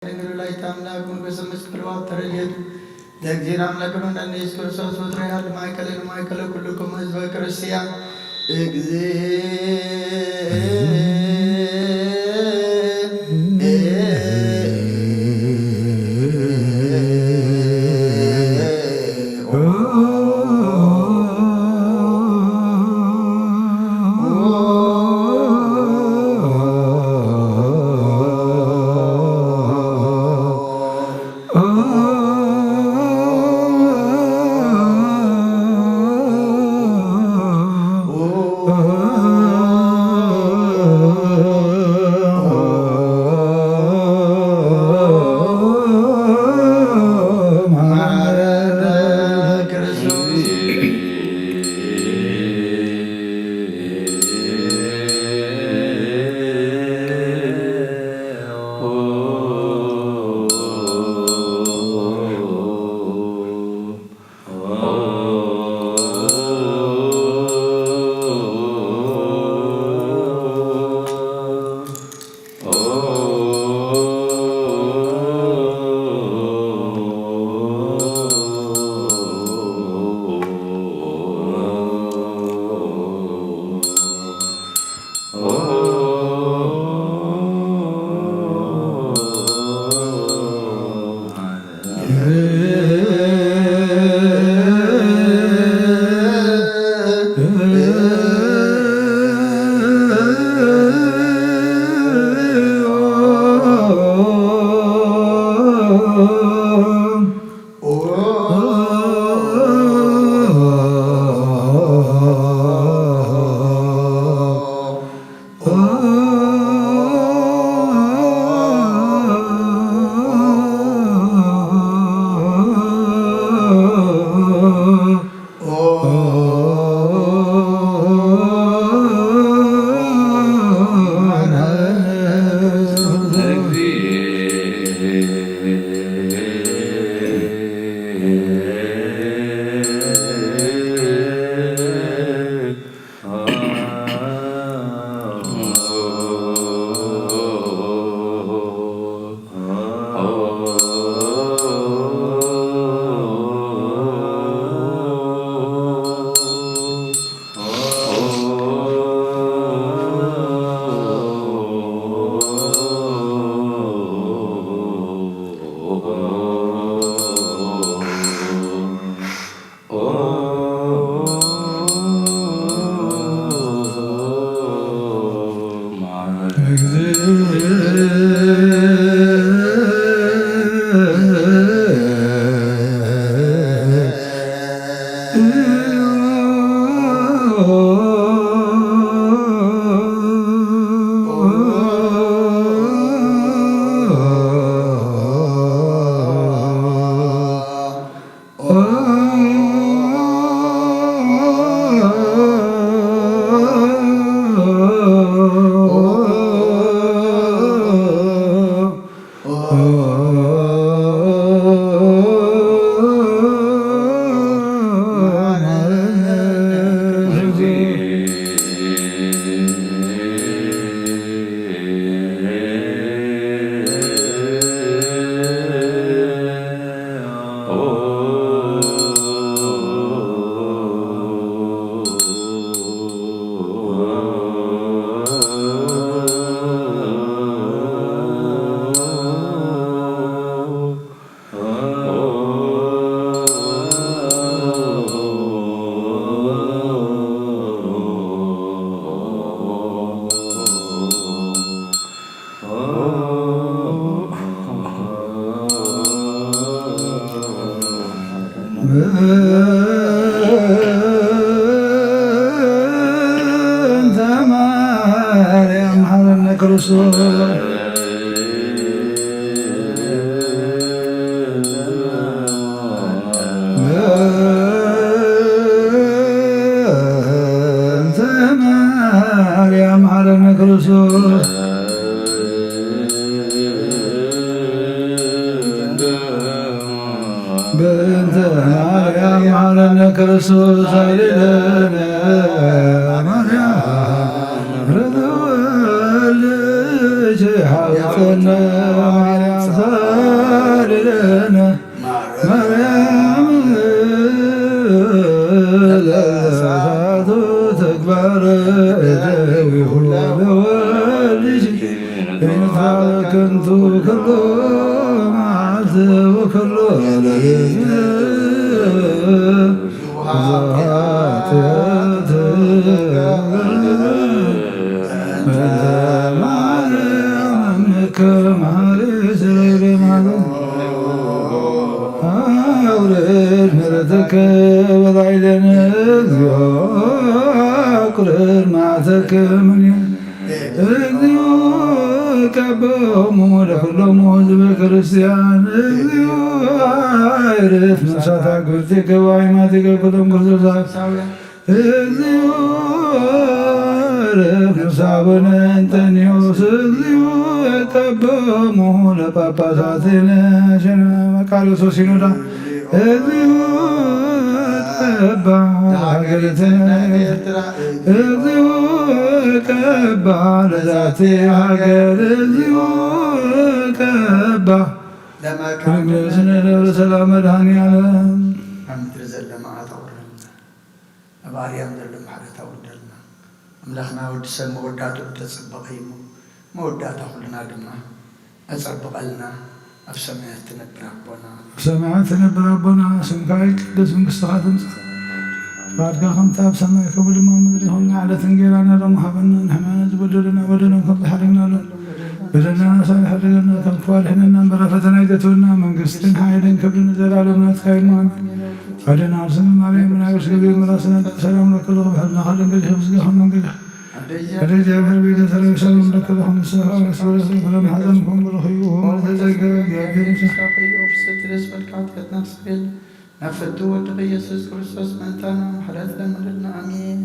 ድንግል ወላዲተ ኣምላክ መንፈስ ቅዱስ ክልዋት ተረድኤቱ ለእግዚእነ ኣምላክ መድኃኒነ ኢየሱስ ክርስቶስ ወትረ ያህል ማእከለ ለማእከለ ኩልክሙ ህዝበ ክርስቲያን በእንተ ማርያም መሐረነ ክርስቶስ። በእንተ ማርያም መሐረነ ክርስቶስ። በእንተ ማርያም መሐረነ ክርስቶስ ኃይልነ ማርያም ርትወልጅ ሐውፀነ ማርያም ማርያም ለሳቱ ተግባር እደዊሁ ለወልድኪ ይንፋ ከንቱ ኩሎ መዓልቲ ወኩሎ ሌሊት። አውርድ ምሕረትከ በላዕሌነ እግዚኦ፣ አቁርር መዓተከ እምኔነ እግዚኦ፣ ቀበሙ ለኩሎሙ ህዝበ ክርስቲያን እግዚኦ፣ አይርፍ ነፍሳት አግብርቲከ ወአይማቲከ ኩሎም ክርስቶስ እግዚኦ፣ ረፍሳብነ እንጠንዮስ እግዚኦ፣ ቀበሙ ለጳጳሳትነ ሸነ መቃርዮስ ሲኖዳ፣ እግዚኦ፣ ቀባ ለሀገሪትነ ኤርትራ፣ እግዚኦ፣ ቀባ ለዛቲ ሀገር፣ እግዚኦ፣ ቀባ ለመካነ ለመንግስትነ ደብረ ሰላም መድኃኔ ዓለም። ኣብ ምድሪ ዘለማ ኣተውረና። ኣብ ኣርያም ዘሎ ምሕረት ኣውርደልና። ኣምላኽና ወዲ ሰብ መወዳእትኡ ተጸበቐ እዩ እሞ፣ መወዳእታ ኩልና ድማ ኣጸብቐልና። ኣብ ሰማያት ትነብር ኣቦና። ኣብ ሰማያት ትነብር ኣቦና፣ ስምካ ይቀደስ፣ መንግስትኻ ትምጻእ፣ ፍቓድካ ከምቲ ኣብ ሰማይ ከምኡ ድማ ኣብ ምድሪ ይኹን። ንዕለት እንጌራና ሎሚ ሃበና፣ ንሕና ዝበደሉና በደሎም ከም ዝሓለግናሎም በደልና ንሳን ይሓድገና፣ ካብ ክፉ ኣድሕነና እምበር፣ ኣብ ፈተና ኣይተእትወና፣ መንግስትን ሓይልን ክብርን ንዘለኣለም ናትካ እዩ። ኣሜን። ኣደና ስም ማርያም ናዮስ ገቢ ምራስና ሰላም ለክሎ ብሕልና ኻልን ገዲሕ ብዝገኹም መንገዲ ኣደ እግዚኣብሔር ቤተ ሰላም ሰላም ለክሎ ንስኻ ወስበረስ ፍረ ማሕፀንኩም ብሩኽ እዩ። ወመንፈስ ጸጋ እግዚኣብሔር ምሳኻ ፍስሕቲ ደስ በልካ ኃጢአትና ኣስተሰርየልና። ናብ ፍቱ ወድኺ ኢየሱስ ክርስቶስ ምእንታና ምሕረት ለምንልና። ኣሜን።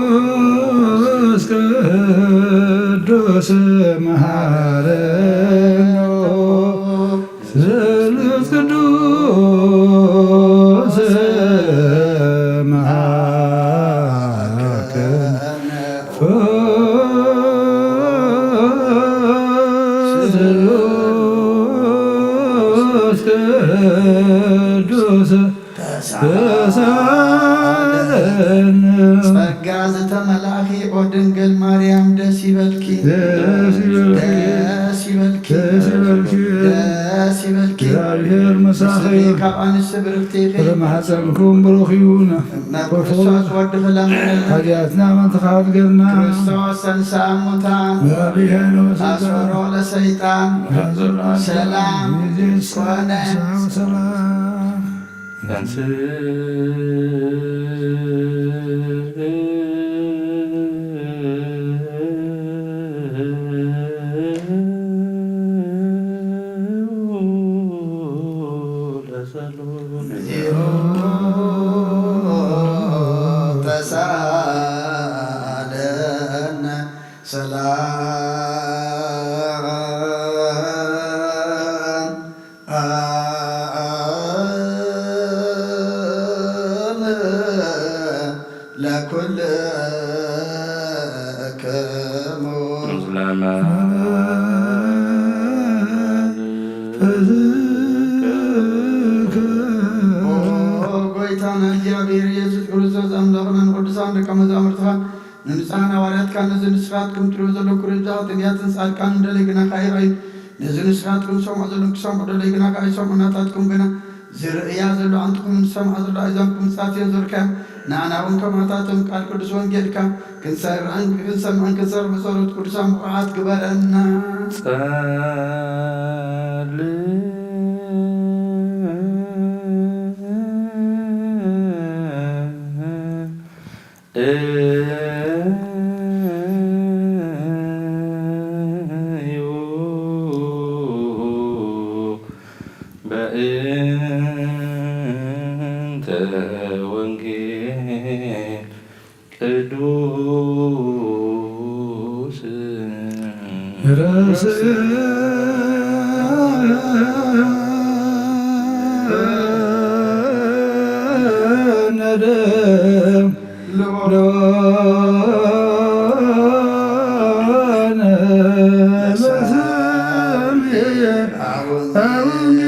ስሉስ ቅዱስ መሐረነ። ስሉስ ቅዱስ መሐረነ። ስሉስ ቅዱስ ተሳለን። ጸጋ ዝተመላእኺ ኦ ድንግል ማርያም ደስ ይበልኪ። ደስ ይበልኪ። ደስ ይበልኪ። ደስ ይበልኪ። ደስ ይበልኪ። እግዚኣብሔር ምሳኺ። ምስሌኪ ካብ ኣንስቲ ብርክቲ ኢኺ። ፍረ ማሕፀንኩም ብሩኽ እዩ። እመ ክርስቶስ ወድኺ ለምንልና። ሓጢኣትና ምእንቲ ከሓድገልና። ክርስቶስ ተንሥአ እሙታን። ወአብይ ኃይሎ ወሥልጣን። አሰሮ ለሰይጣን። ሰላም ኮነ። ሰላም። እግዚኦ ተሳለነ። ሰላም ለኩልክሙ። ኦ ጎይታና እግዚኣብሔር ኢየሱስ ክርስቶስ ኣምላኽና ንቅዱሳን ደቀ መዛሙርትኻ ንንጹሓን ሃዋርያትካ ነዚ ንስኻትኩም ትሪኡ ዘለኩም ኩሉ ብዛዕባ ነቢያትን ጻድቃንን ደለይ ግና ከኣ ይረኣዩ። ነዚ ንስኻትኩም ትሰምዑ ዘለኩም ክሰምዑ ደለይ ግና ከኣ ይሰምዑ። ናታትኩም ግና ዝርእያ ዘሎ ኣንትኹም ዝሰምዓ ዘሎ ኣእዛንኩም ምጽኣት እየን ዘርካዮም። ንኣና እውን ከማታቶም ቃል ቅዱስ ወንጌልካ ክንሰርዕን ክንሰምዕን ክንሰርዕ ብጸሎት ቅዱሳን ብቑዓት ግበረና። ጸል እዩ በእንተ ወንጌል ቅዱስ ርእስ አቡነ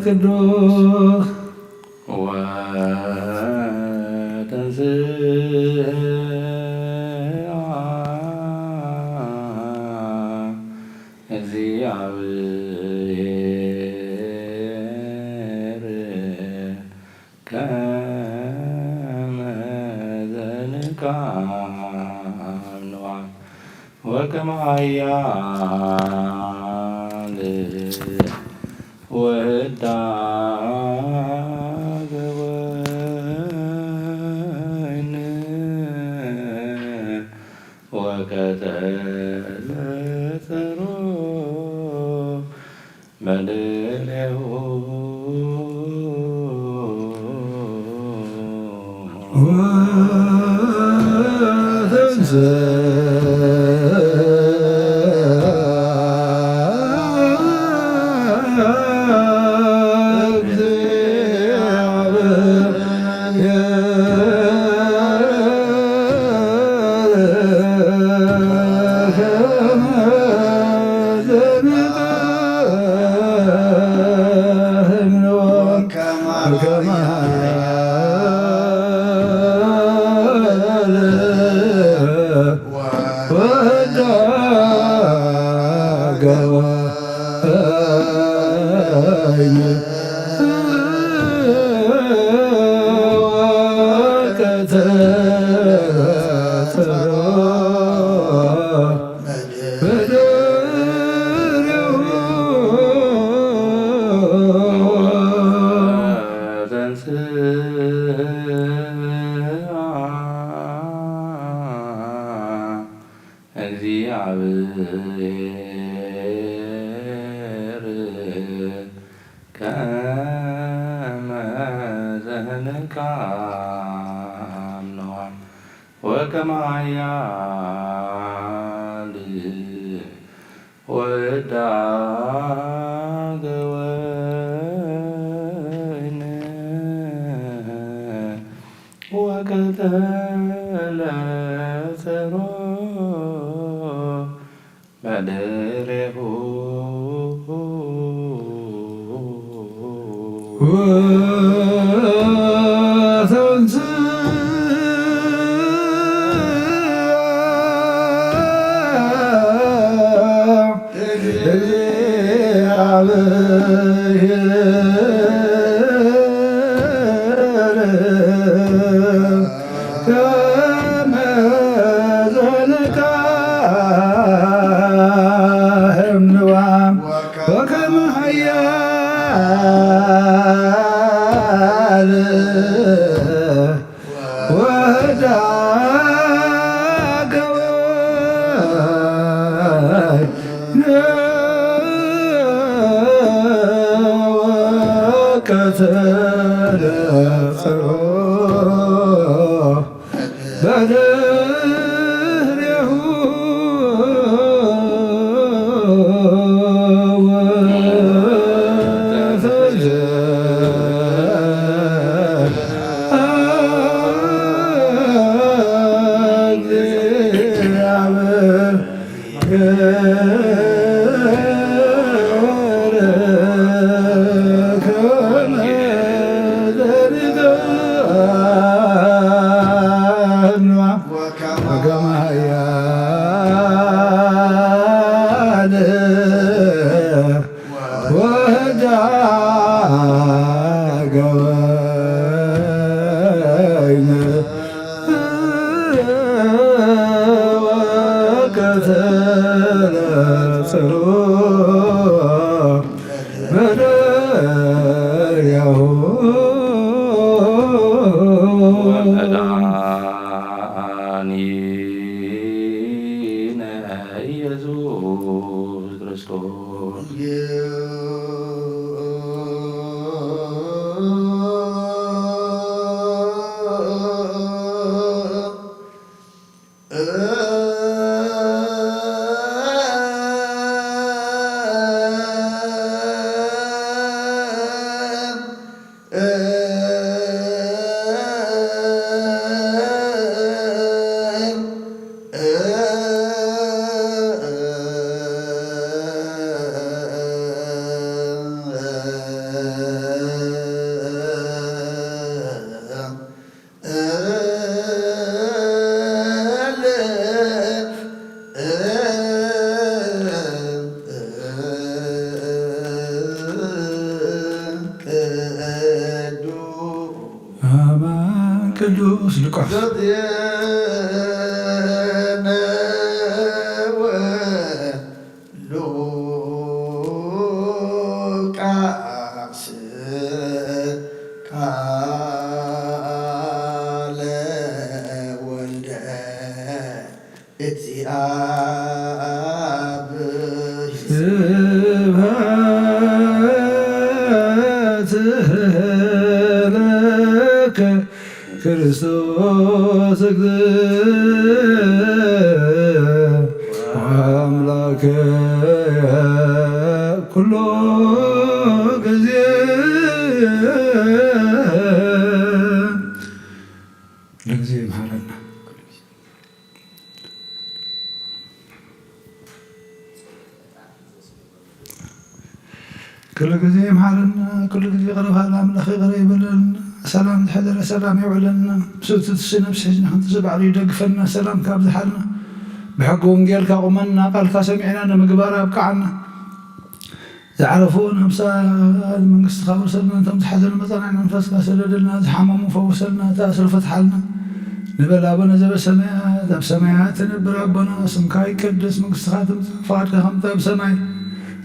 ቅዱስ ወተንሥአ እግዚአብሔር ከመ ዘንቃም ንዋም ወከመ ኃያል ወህዳገ ወይን ወቀተለ ጸሮ በልዕሌሁ ወተንሥአ እግዚአብሔር ከመ ዘንቃም ንዋም ወከመ ኃያል ወዳገ ወይን ወቀተለ ጸሮ በድሬሁ ወተንሥአ እግዚአብሔር ከመ ዘንቃም ንዋም ወከመ ኃያል ወዳገ ወይን ወቀተለ ጸሮ በድሬሁ ወተንሥአ እግዚአብሔር ወከመ ኃያል ቅዱስ ሉቃስ። ሉቃስ ቃለ ወልደ እግዚአብሔር። ስብሐት ለከ ክርስቶስ እግዚእ አምላከ ኩሎ ጊዜ። ለጊዜ ይምሃረና። ኩሉ ግዜ ይምሓረና፣ ኩሉ ግዜ ይቕረ በሃሊ ኣምላኽ ይቕረ ይበለልና። ሰላም ዝሐደረ ሰላም የውዕለልና። ምስኡ ትትሲ ነብሲ ሒዝና ክንትሲ ባዕሉ ይደግፈና። ሰላም ካብዝሓልና፣ ብሕጊ ወንጌልካ ቁመና፣ ቃልካ ሰሚዕና ንምግባር ኣብቅዓና። ዝዓረፉ ነብሳት መንግስትኻ ውረሰልና፣ ነቶም ዝሓዘኑ መጻንዒ መንፈስካ ሰደደልና፣ ዝሓመሙ ፈውሰልና፣ ዝተኣስሩ ፍትሓልና። ንበል ኣቡነ ዘበሰማያት፣ ኣብ ሰማያት ትነብር ኣቦና፣ ስምካ ይቀደስ፣ መንግስትኻ ትምጻእ፣ ፍቓድካ ከምቲ ኣብ ሰማይ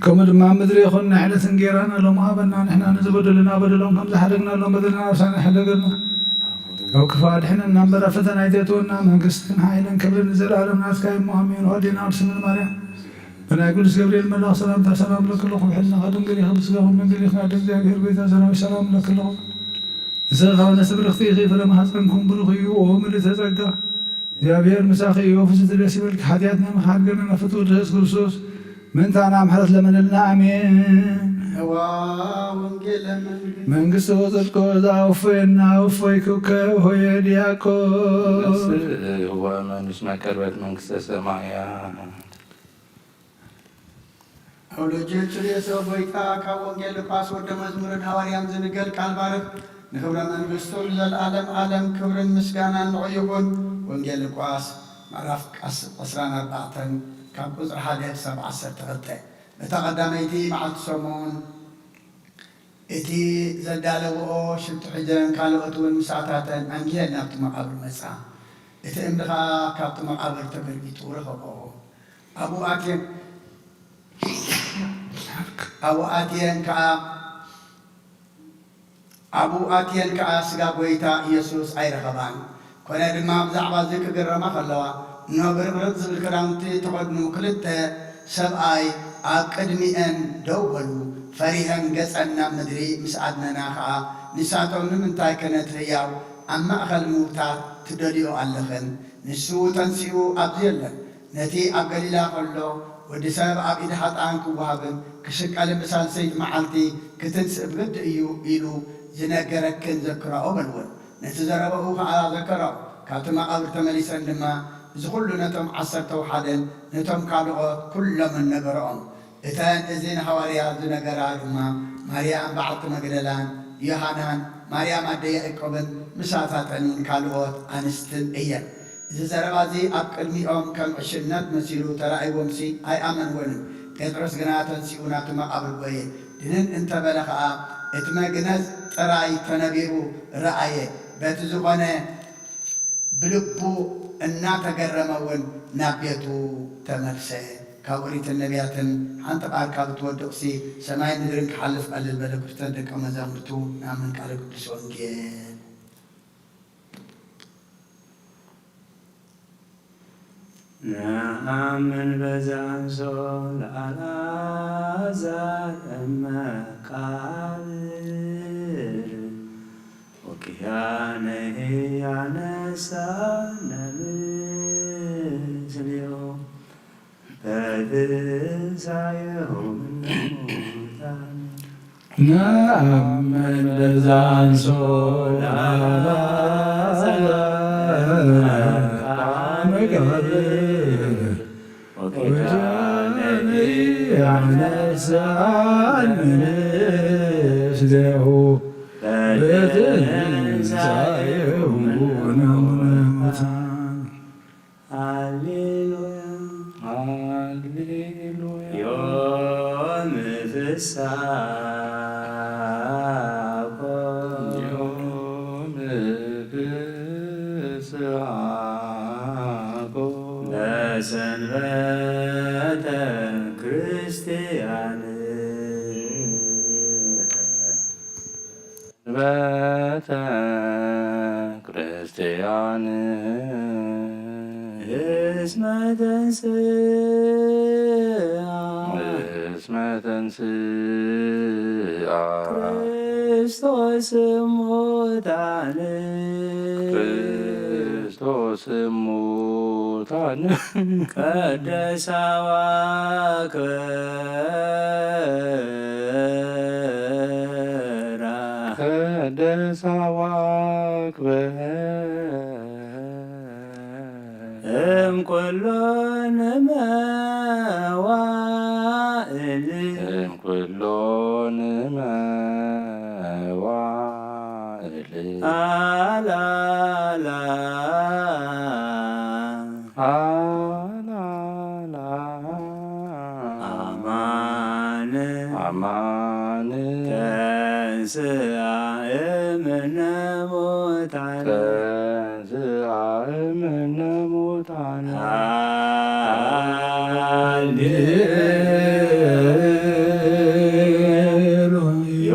ከምኡ ድማ ኣብ ምድሪ ይኹን። ናይ ዕለት እንጌራና ሎሚ ሃበና፣ ንሕና ንዝበደሉና በደሎም ከም ዝሓደግናሎም በደልና ኣርሳና ይሕደገልና። ካብ ክፉእ ኣድሕነና እምበር፣ ኣብ ፈተና ኣይተእትወና፣ መንግስትን ሓይልን ክብርን ንዘለኣለም ናትካ እዩ እሞ፣ ኣሜን። ወዲና ኣብ ስምን ማርያም ብናይ ቅዱስ ገብርኤል መልኣኽ ሰላምታ ሰላም እብለኪ ኣለኹ፣ ብሕልናኺ ድንግል ኢኺ፣ ብስጋኺ እውን ድንግል ኢኺ፣ ኣደ እግዚኣብሔር ጎይታ ሰራዊት ሰላም እብለኪ ኣለኹ። ንስኺ ካብ ኣንስቲ ብርኽቲ ኢኺ፣ ፍረ ማህፀንኩም ብሩኽ እዩ። ኦ ምልዕተ ጸጋ፣ እግዚኣብሔር ምሳኺ እዩ። ፍስሕቲ ደስ ይበልኪ፣ ሓጢኣትና ምኽሓር ገመና ፍትው ድረስ ክርስቶስ ምእንታና ምሕረት ለመነልና፣ ኣሜን። እዋ ወንጌል ለምን መንግስቲ ወጽድቆ ዘኣወፈየና፣ እፎይ ኩከ ሆየ ዲያቆን። እዋ መንስ መቀርበት መንግስተ ሰማያ። ኣውሎጅ ችልየሰ ጎይታ ካብ ወንጌል ሉቃስ ወደ መዝሙርን ሃዋርያን ዝንገር ቃል ባርኽ፣ ንኽብረ መንግስቱ ንዘለዓለም ዓለም ክብርን ምስጋናን ንዑ ይኹን። ወንጌል ሉቃስ ምዕራፍ ቃስ ዕስራን ኣርባዕተን ካብ ቁጽሪ ሓደ ክሳብ ዓሰርተ ክልተ። እታ ቀዳመይቲ መዓልቲ ሰሙን እቲ ዘዳለውኦ ሽቱ ሒዘን ካልኦት እውን ምሳታተን ኣንጊሀን ናብቲ መቓብር መጻ። እቲ እምኒ ኸኣ ካብቲ መቓብር ተገልቢጡ ረኸብኦ። ኣብኡ ኣትየን ኣብኡ ኣትየን ከኣ ኣብኡ ኣትየን ከኣ ስጋ ጐይታ ኢየሱስ ኣይረኸባን። ኰነ ድማ ብዛዕባ እዚ ክግረማ ከለዋ፣ እንሆ ብርቕርቕ ዝብል ክዳውንቲ እተኸድኑ ክልተ ሰብኣይ ኣብ ቅድሚኤን ደው በሉ። ፈሪሀን ገጸን ናብ ምድሪ ምስ ኣድነና ኸኣ፣ ንሳቶም፣ ንምንታይከ ነቲ ህያው ኣብ ማእከል ምዉታት ትደልዮ ኣለኽን? ንሱ ተንሲኡ ኣብዚ የለን። ነቲ ኣብ ገሊላ ኸሎ፣ ወዲ ሰብ ኣብ ኢድ ኃጥኣን ክወሃብን ክስቀልን ብሳልሰይቲ መዓልቲ ክትንስእ ብግዲ እዩ ኢሉ ዝነገረክን ዘክራኦ በልወን። ነቲ ዘረባኡ ኸዓ ዘከራኦ። ካብቲ መቓብር ተመሊሰን ድማ እዚ ኹሉ ነቶም ዓሰርተው ሓደን ነቶም ካልኦት ኩሎምን ነገረኦም። እተን እዚ ንሃዋርያ ዝነገራ ድማ ማርያም በዓልቲ መግደላን ዮሃናን ማርያም ኣደ ያዕቆብን ምሳታተንን ካልኦት ኣንስትን እየን። እዚ ዘረባ እዚ ኣብ ቅድሚኦም ከም ዕሽነት መሲሉ ተራእይዎምሲ ኣይኣመንዎንን። ጴጥሮስ ግና ተንሲኡ ናብቲ መቓብር ጐየ። ድንን እንተ በለ ኸኣ፣ እቲ መግነዝ ጥራይ ተነቢሩ ረኣየ። በቲ ዝኾነ ብልቡ እናተገረመ እውን ናብ ቤቱ ተመልሰ። ካብ ኦሪትን ነቢያትን ሓንቲ ቃል ካብ እትወድቕሲ፣ ሰማይን ምድርን ክሓልፍ ቀልል በለ። ክፍተት ደቀ መዛሙርቱ ንኣምን። ቃለ ቅዱስ ወንጌል። ነአምን በዛንሶ ለአልዓዛር እመ ቃል ወኪያነሂ ያነሳ ነምስሌሁ በትንሳኤሁ እምነ ሙታን። ነአምን በዛንሶ ለአልዓዛር እመ ቃል ወኪያነሂ ያነሳ ነምስሌሁ በትንሳኤሁ እምነ ሙታን። ሃሌሉያ። ሃሌሉያ። ዮም ፍስሓ ኮነ። ዮም በተ ክርስቲያን እስመ ተንሥአ እስመ ተንሥአ ክርስቶስ እሙታን ክርስቶስ እሙታን ቀደሳ ወአክብራ ቀደሳ ወአክብራ እምኩሎን መዋእል እምኩሎን መዋእል አላላ አላላ አማን አማን ተንሥአ እምነ ሙታን ተንሥአ እምነ ሙታን ሃሌሉያ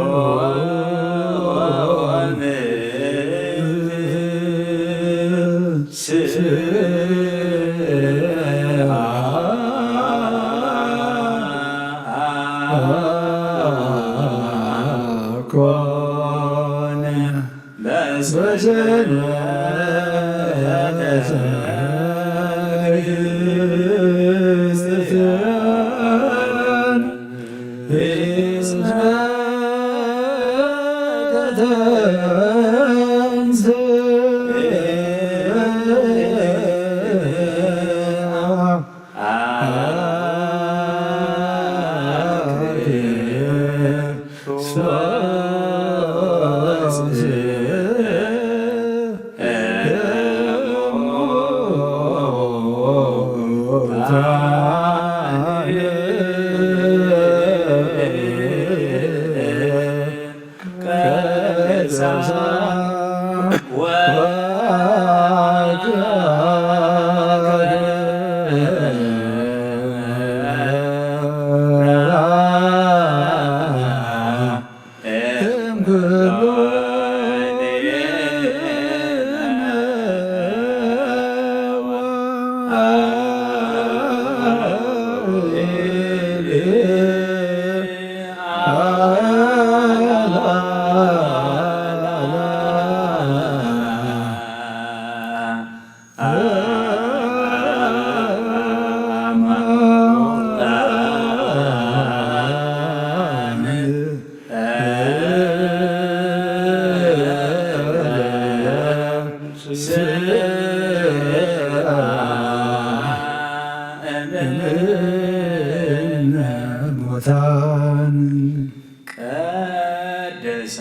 ሙታን ቀደሳ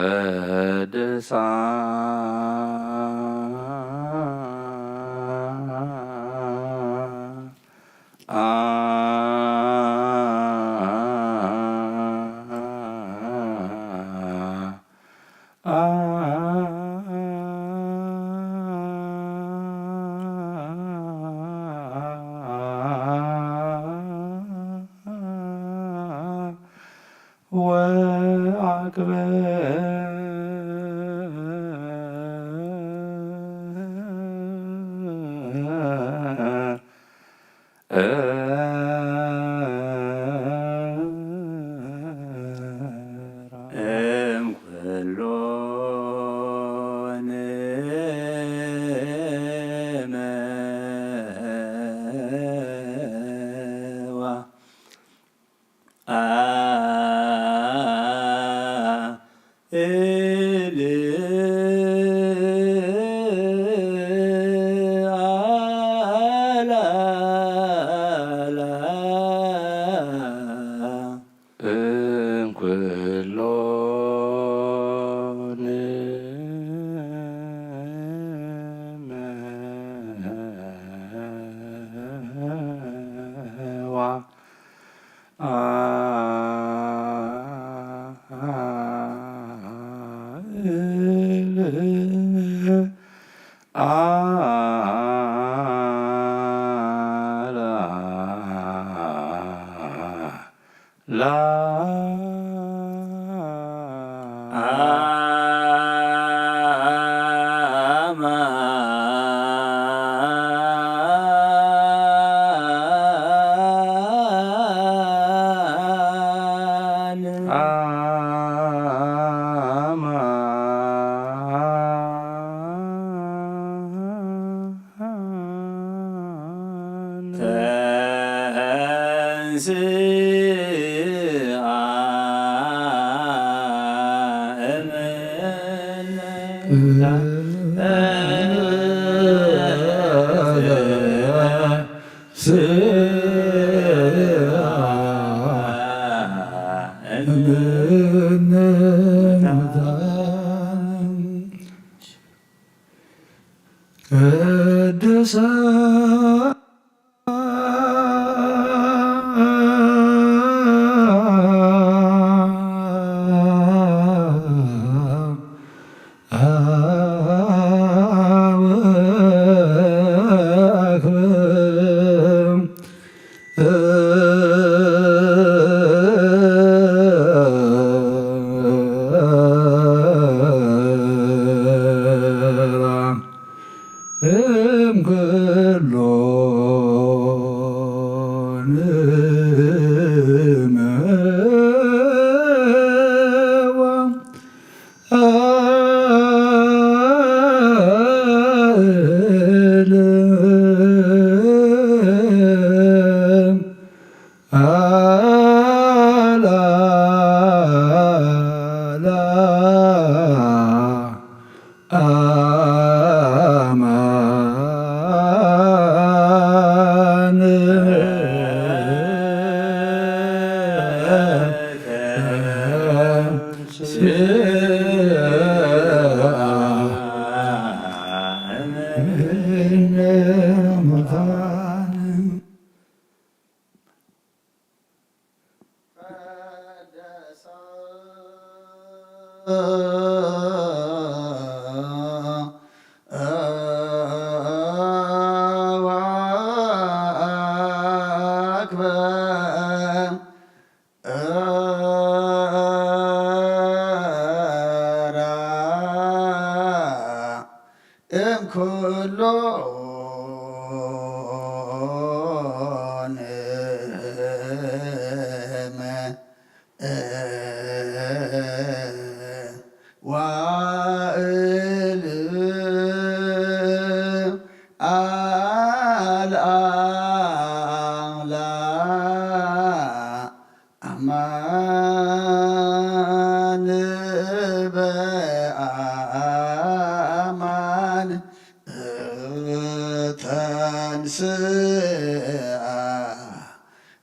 ቅድሳ ወአክብር ኩሎን እመዋ ቅዱሳን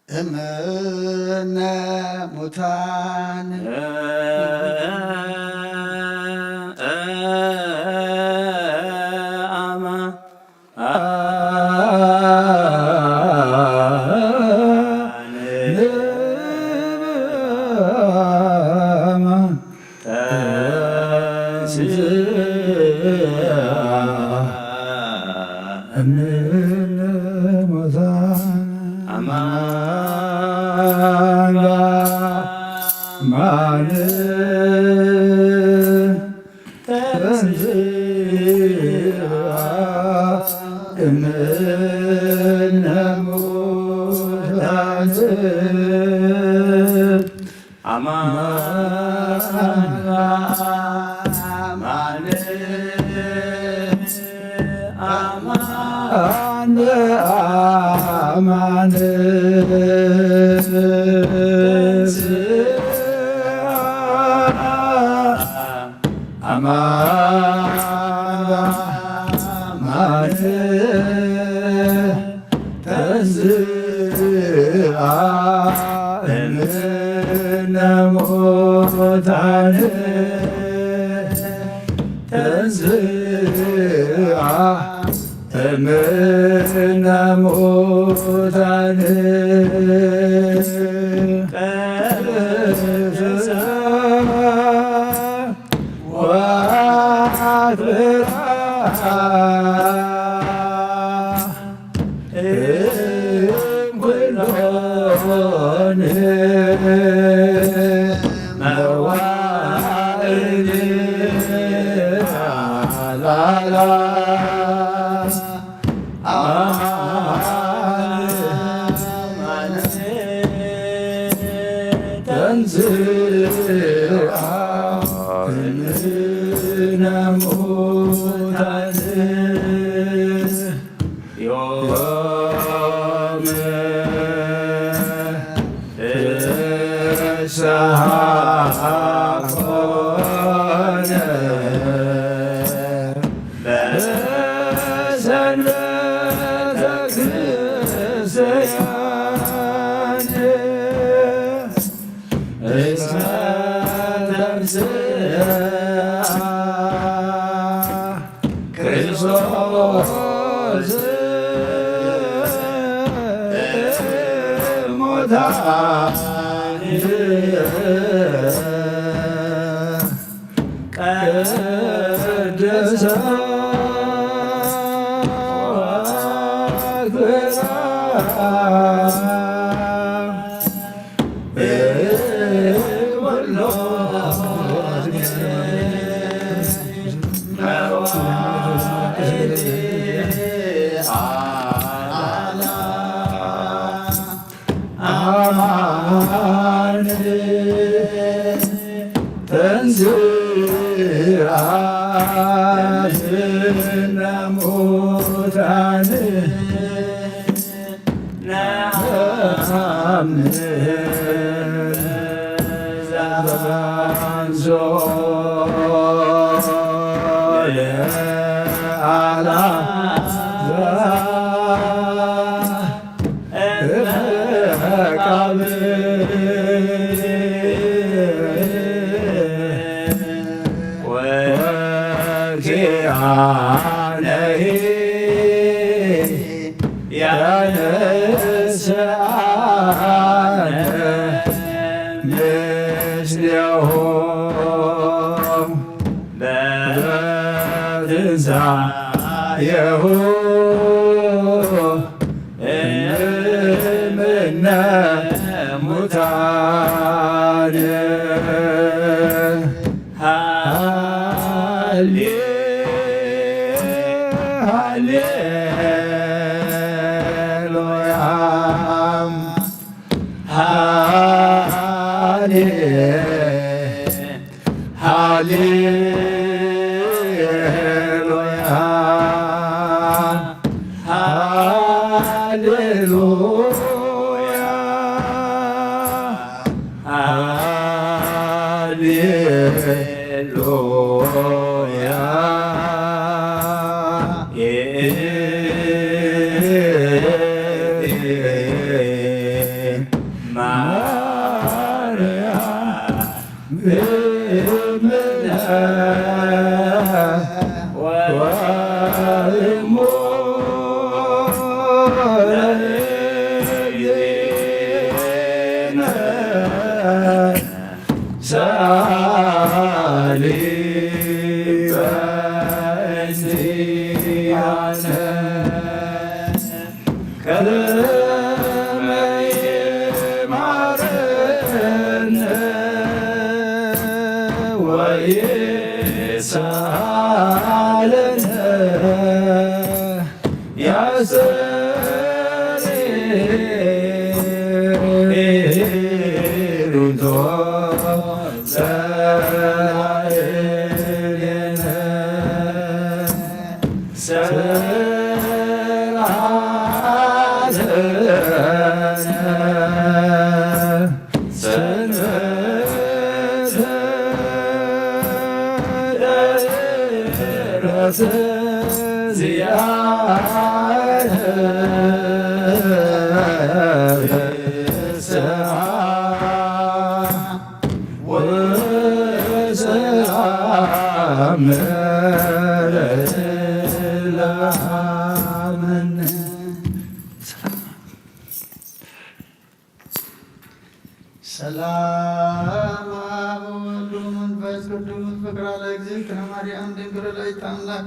እምነ ሙታን። ሙታን ተንሥአ እምነ ሙታን ቀደሳ ወአክብራ እምኩሎን መዋዕል አላላ አማን ተንሥአ እምነ ሙታን ዮም ፍስሐ ኮነ በሰንበተ ክርስቲያን እስመ ተንሥአ ክርስቶስ እሙታን ቀደሰ ወአክብራ አማን ተንሥአ እምነ ሙታን ነአምን ዘተንሥኦ ለአልዓዛር እምነ መቃብር ወኪያነሂ ያነስአነ ምስሌሁ በትንሣኤሁ እምነ ሙታን ሃሌ ሃሌሉያ ሃሌ ሃሌሉያ ሃሌሉያ ሃሌሉያ ማርያም እምነ ወእሙ ለእግዚእነ ሰአሊ በእንቲአነ ከመ ይምሃረነ ወይስአለነ ያስተርእዮ ለላዕሌነ። ሰላም አብ ወወልድ ወመንፈስ ቅዱስ። ፍቅራ ለእግዝእትነ ማርያም ድንግል ወላዲተ አምላክ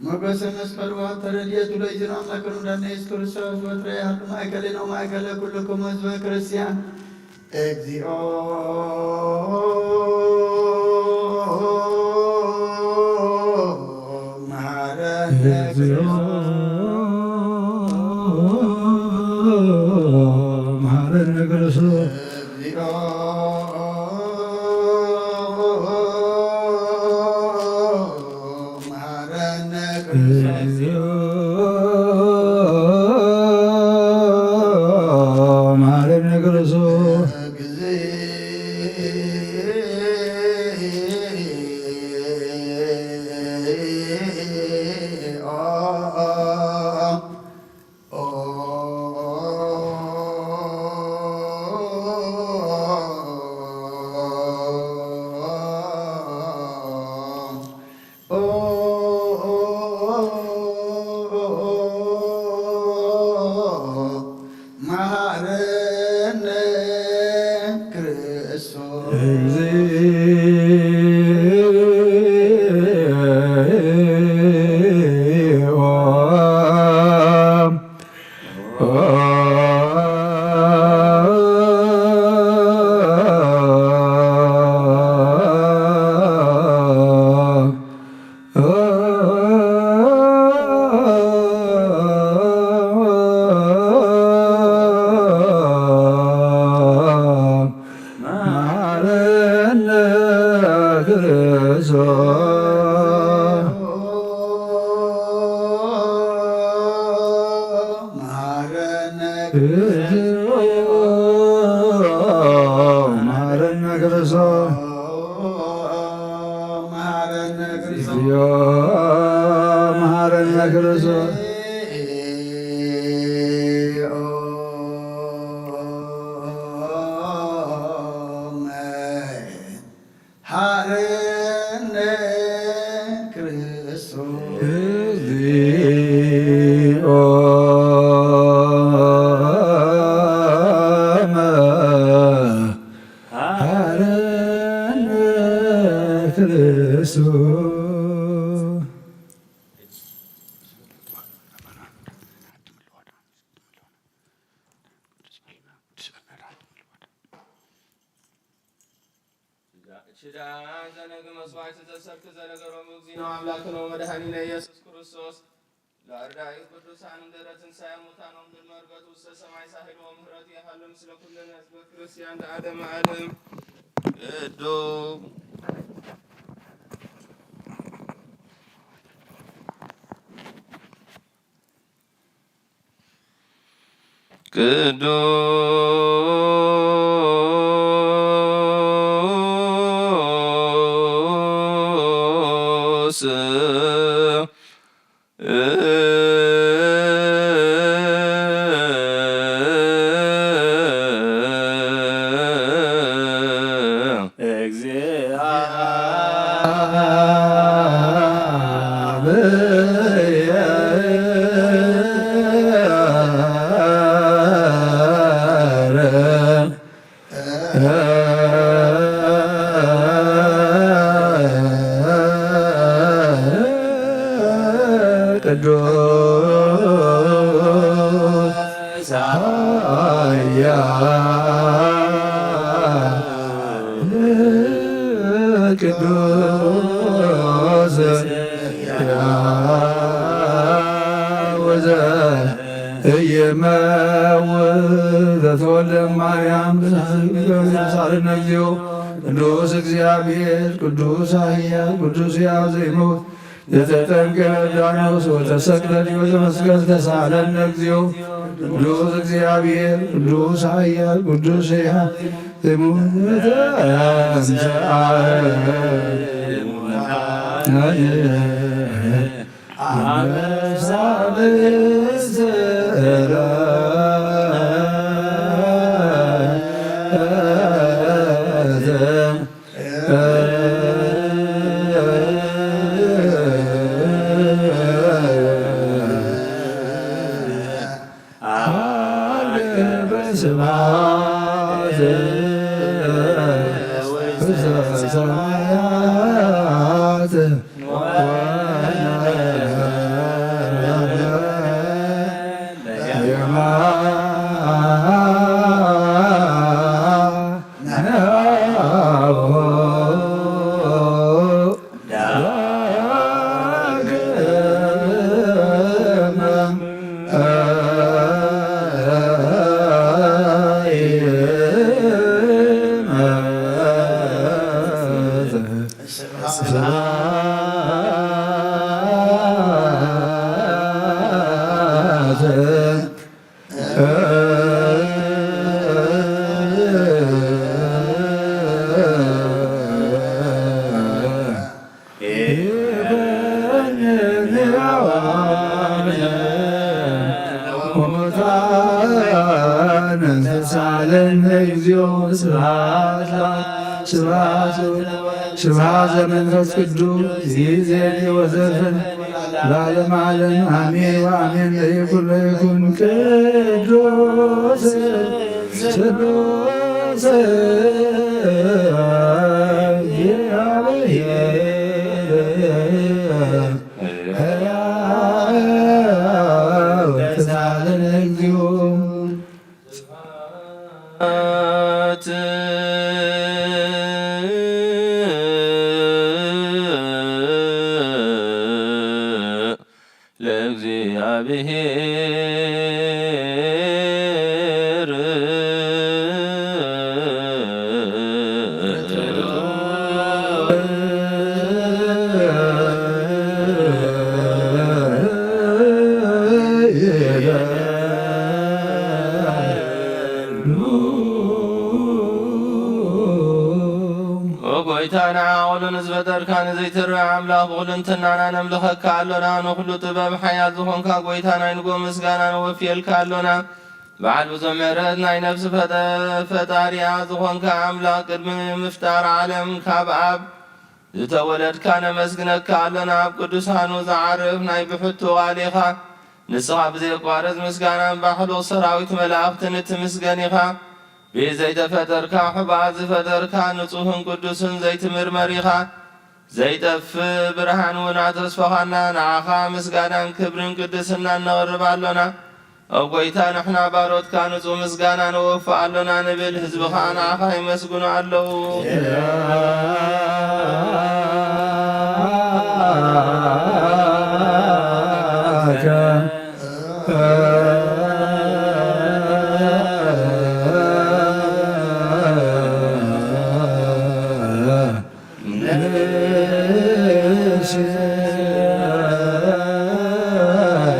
ሞገሰ መስቀል ወሀብተ ረድኤቱ ለእግዚእነ አምላክ ወመድኃኒነ ኢየሱስ ክርስቶስ ወትረ ያህሉ ማእከሌነ ወማእከለ ኩልክሙ ህዝበ ክርስቲያን። እግዚኦ መሐረነ እግዚኦ መሐረነ ክርስቶስ። እግዚኦ መሐረነ ክርስቶስ። እግዚኦ መሐረነ ክርስቶስ። መሐረነ ክርስቶስ። እግዚኦ መሐረነ ክርስቶስ። መሐረነ ክርስቶስ። መሐረነ ክርስቶስ። መሐረነ ክርስቶስ። እግዚኦ መሐረነ ክርስቶስ። መሐረነ ክርስቶስ። እግዚኦ መሐረነ ክርስቶስ። ችዳ ዘለግ መስዋዕት ዘሰርክ ዘለገሮም እግዚእነ አምላክነ ወመድኃኒነ ኢየሱስ ክርስቶስ ለአርዳኢ ቅዱሳን እምድረ ትንሣኤ ሙታኖም ቅድመ ዕርገቱ ውስተ ሰማይ ሳህል ወምህረቱ የሃሉ ምስለ ኩልነ ህዝበ ክርስቲያን ለዓለመ ዓለም። ቅዱስ ቅዱስ ቅዱስ ኃያል ቅዱስ ሕያው ዘኢይመውት ዘተወልደ ማርያም ሳልነ እግዚኦ ቅዱስ እግዚአብሔር ቅዱስ ኃያል ቅዱስ ሕያው ዘይመውት ዘተጠምቀ ዮርዳኖስ ወተሰቅለ ዲበ መስቀል ተሳለነ እግዚኦ። ቅዱስ እግዚአብሔር ቅዱስ ኃያል ቅዱስ ሕያው ዘይመውት ተንሥአ እሙታን አመ ሳልስት ዕለት። ሰማያት ስብሐት ለመንፈስ ቅዱስ ይእዜኒ ወዘልፈኒ ለዓለመ ዓለም አሜን ወአሜን። ለይኩን ለይኩን ቅዱስ ስሉስ እግዚአብሔር ሕያው ተሳለን እግዚኦ። ለእግዚአብሔር። ኦ ጎይታና፣ ኩሉ ንዝፈጠርካ ንዘይትርአ ኣምላኽ ብኹሉ እንትናና ነምልኸካ ኣሎና። ንኹሉ ጥበብ ሓያል ዝኾንካ ጎይታ ናይ ንጎ ምስጋና ንወፍየልካ ኣሎና። በዓል ብዙሕ ምሕረት ናይ ነፍሲ ፈጠ-፣ ፈጣሪኣ ዝኾንካ ኣምላኽ ቅድሚ ምፍጣር ዓለም ካብ ኣብ ዝተወለድካ ነመስግነካ ኣሎና። ኣብ ቅዱሳኑ ዝዓርፍ ናይ ብሕቱ ቃል ኢኻ። ንስኻ ብዘየቋርጽ ምስጋናን ባሕሉቕ ሰራዊት መላእኽትን እትምስገን ኢኻ። ብዘይተፈጠርካ፣ ሕቡኣት ዝፈጠርካ፣ ንጹህን ቅዱስን ዘይትምርመር ኢኻ። ዘይጠፍእ ብርሃን እውን ኣተስፈኻና። ንዓኻ ምስጋናን ክብርን ቅድስናን ነቕርብ ኣሎና። ኦ ጐይታ፣ ንሕና ባሮትካ ንጹህ ምስጋና ነወፍእ ኣሎና ንብል፣ ህዝቢ ኸኣ ንዓኻ የመስግኑ ኣለዉ።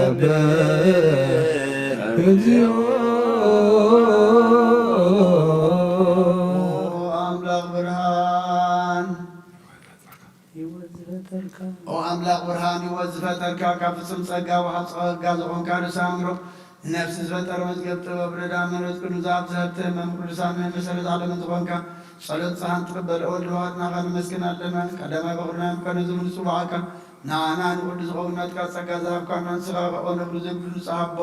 ንሰብሕ እግዚኦ። ኦ ኣምላኽ ብርሃን፣ ህይወት ዝፈጠርካ። ኦ ኣምላኽ ብርሃን፣ ህይወት ዝፈጠርካ፣ ካብ ፍጹም ጸጋ ወሃብ ጸጋ ዝኾንካ ርእሰ ኣእምሮ፣ ንነፍሲ ዝፈጠረ መዝገብ ጥበብ ረዳ መንፈስ ቅዱስ ኣብ ዝሀብተ ህመም ቅዱሳን መሰረት ዓለምን ዝኾንካ ጸሎት ጸሓን ትቕበል። ኦ ልዋትና ኸነመስግን ኣለና። ቀዳማይ በኹርና ምኮነ ዝብል ጽዋዕካ ንዓና ንኹሉ ዝኸውን ናትካ ጸጋ ዝሃብካና ንስኻ ኸኦ ነብሩ ዘይብሉ ጸሃቦ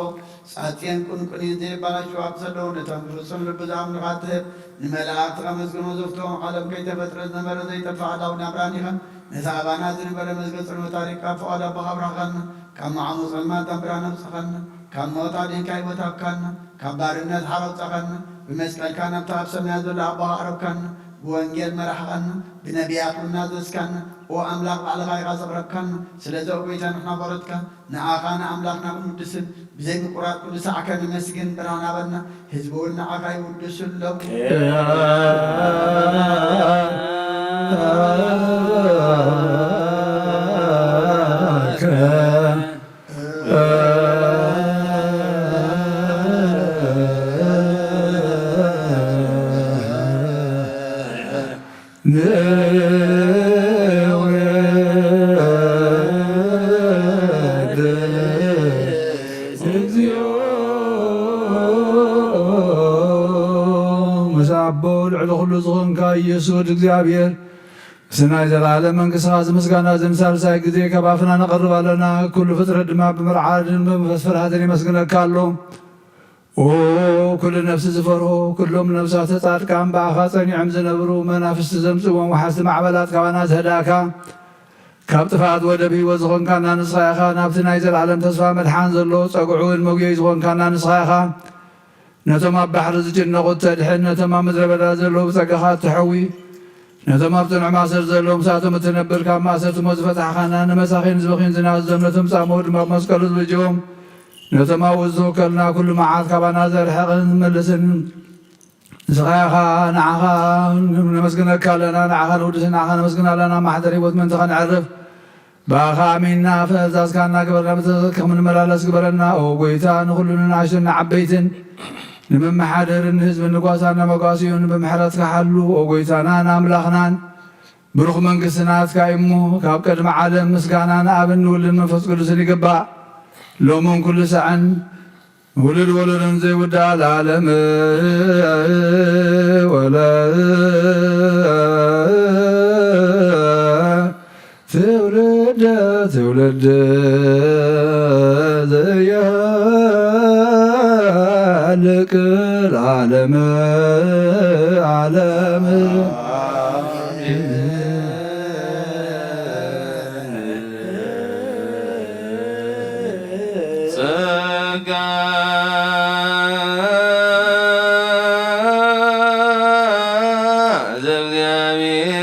ጻጽየን ቁንቁን እዩ ዘይባላሽ ኣብ ዘለዉ ነቶም ብፍጹም ልቢ ዝኣምኑኻ ትህብ። ንመላእክቲ ከመስግኖ ዘፍትዎም ዓለም ከይተፈጥረ ዝነበረ ዘይጠፍእ ኣዳው ናብራን ኢኻ። ነቲ ኣባና ዝነበረ መዝገብ ጽልዎ ታሪኽ ካብ ፍቓድ ኣቦኻ ኣብራኸና። ካብ መዓሙ ጸልማት ኣንብራን ኣውጻኸና። ካብ ሞት ኣድሒንካ ህይወት ሃብካና። ካብ ባርነት ሓራ ኣውጻኸና። ብመስቀልካ ናብቲ ኣብ ሰማያት ዘሎ ኣቦኻ ኣቕረብካና። ብወንጌል መራሕኻና። ብነቢያት እውን ኣዘዝካና። ኦ ኣምላኽ ባዕልኻ ኢኻ ዘቕረብካና። ስለዚ ኦ ጐይታ ንሕና ባሮትካ ንዓኻ ንኣምላኽና ክንውድስን ብዘይ ምቁራጽ ቅዱሳዕካ ነመስግን። ብርሃን ሃበና። ህዝቢ እውን ንዓኻ ይውድሱ ኣለዉ። ንወድስ እግዚኦ። ምስ ኣቦ ልዕሊ ኩሉ ዝኾንካ ኢየሱስ ወዲ እግዚኣብሔር፣ ምስናይ ዘለዓለም መንግሥትኻ እዚ ምስጋና እዚ ንሳልሳይ ግዜ ካብ ኣፍና ነቐርብ ኣለና። ኩሉ ፍጥረት ድማ ብምርዓድን ብምፍስፍራትን የመስግነካ ኣሎ። ኦ ኩሉ ነፍሲ ዝፈርሆ፣ ኩሎም ነፍሳተ ጻድቃን ብኣኻ ጸኒዖም ዝነብሩ መናፍስቲ ዘምጽእዎም ወሓዝቲ ማዕበላት ካባና ዝህዳእካ፣ ካብ ጥፍኣት ወደብ ህይወት ዝኾንካና ንስኻ ኢኻ። ናብቲ ናይ ዘለኣለም ተስፋ መድሓን ዘሎ ጸግዑ እውን መጉየይ ዝኾንካና ንስኻ ኢኻ። ነቶም ኣብ ባሕሪ ዝጭነቑ እተድሕን፣ ነቶም ኣብ ምድረ በዳ ዘለዉ ብጸጋኻ እትሐዊ፣ ነቶም ኣብ ጽኑዕ ማእሰር ዘለዉ ምስኣቶም እትነብር፣ ካብ ማእሰርቲ ሞት ዝፈታሕኻና፣ ንመሳኺን ዝብኺን ዝናዝዞም፣ ነቶም ጻምኡ ድማ ብመስቀሉ ዝበጀዎም፣ ነቶም ኣብኡ ዝተወከልና ኩሉ መዓት ካባና ዘርሕቕን ዝመልስን ንስኻ ኢኻ። ንዓኻ ነመስግነካ ኣለና፣ ንዓኻ ነውድስ፣ ንዓኻ ነመስግን ኣለና። ማሕደር ህይወት ምእንቲ ኸነዕርፍ ብኣኻ ኣሚንና፣ ፈዛዝካ እናገበርና ብትኽክል ከም ንመላለስ ግበረና። ኦ ጎይታ፣ ንኹሉ ንናሽቶን ንዓበይትን፣ ንመመሓደርን ንህዝብን ንጓሳን ነመጓስዮን ብምሕረትካ ሓሉ። ኦ ጎይታናን ኣምላኽናን፣ ብሩኽ መንግስቲ ናትካ እዩ እሞ፣ ካብ ቅድሚ ዓለም ምስጋና ንኣብን ንውልን መንፈስ ቅዱስን ይግባእ፣ ሎምን ኩሉ ሳዕን። ውሉድ ወለዶን ዘይውዳእ ለዓለም ወለ ትውልደ ትውልድ ዘያልቅ ለዓለም ዓለም። ጸጋ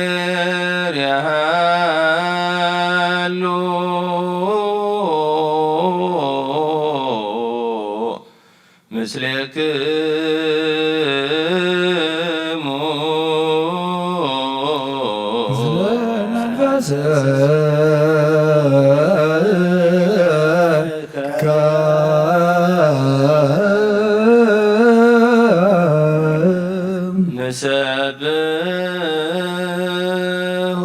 ዘእግዚኣብሔር ያሃሉ ምስሌክሙ። ንሰብሖ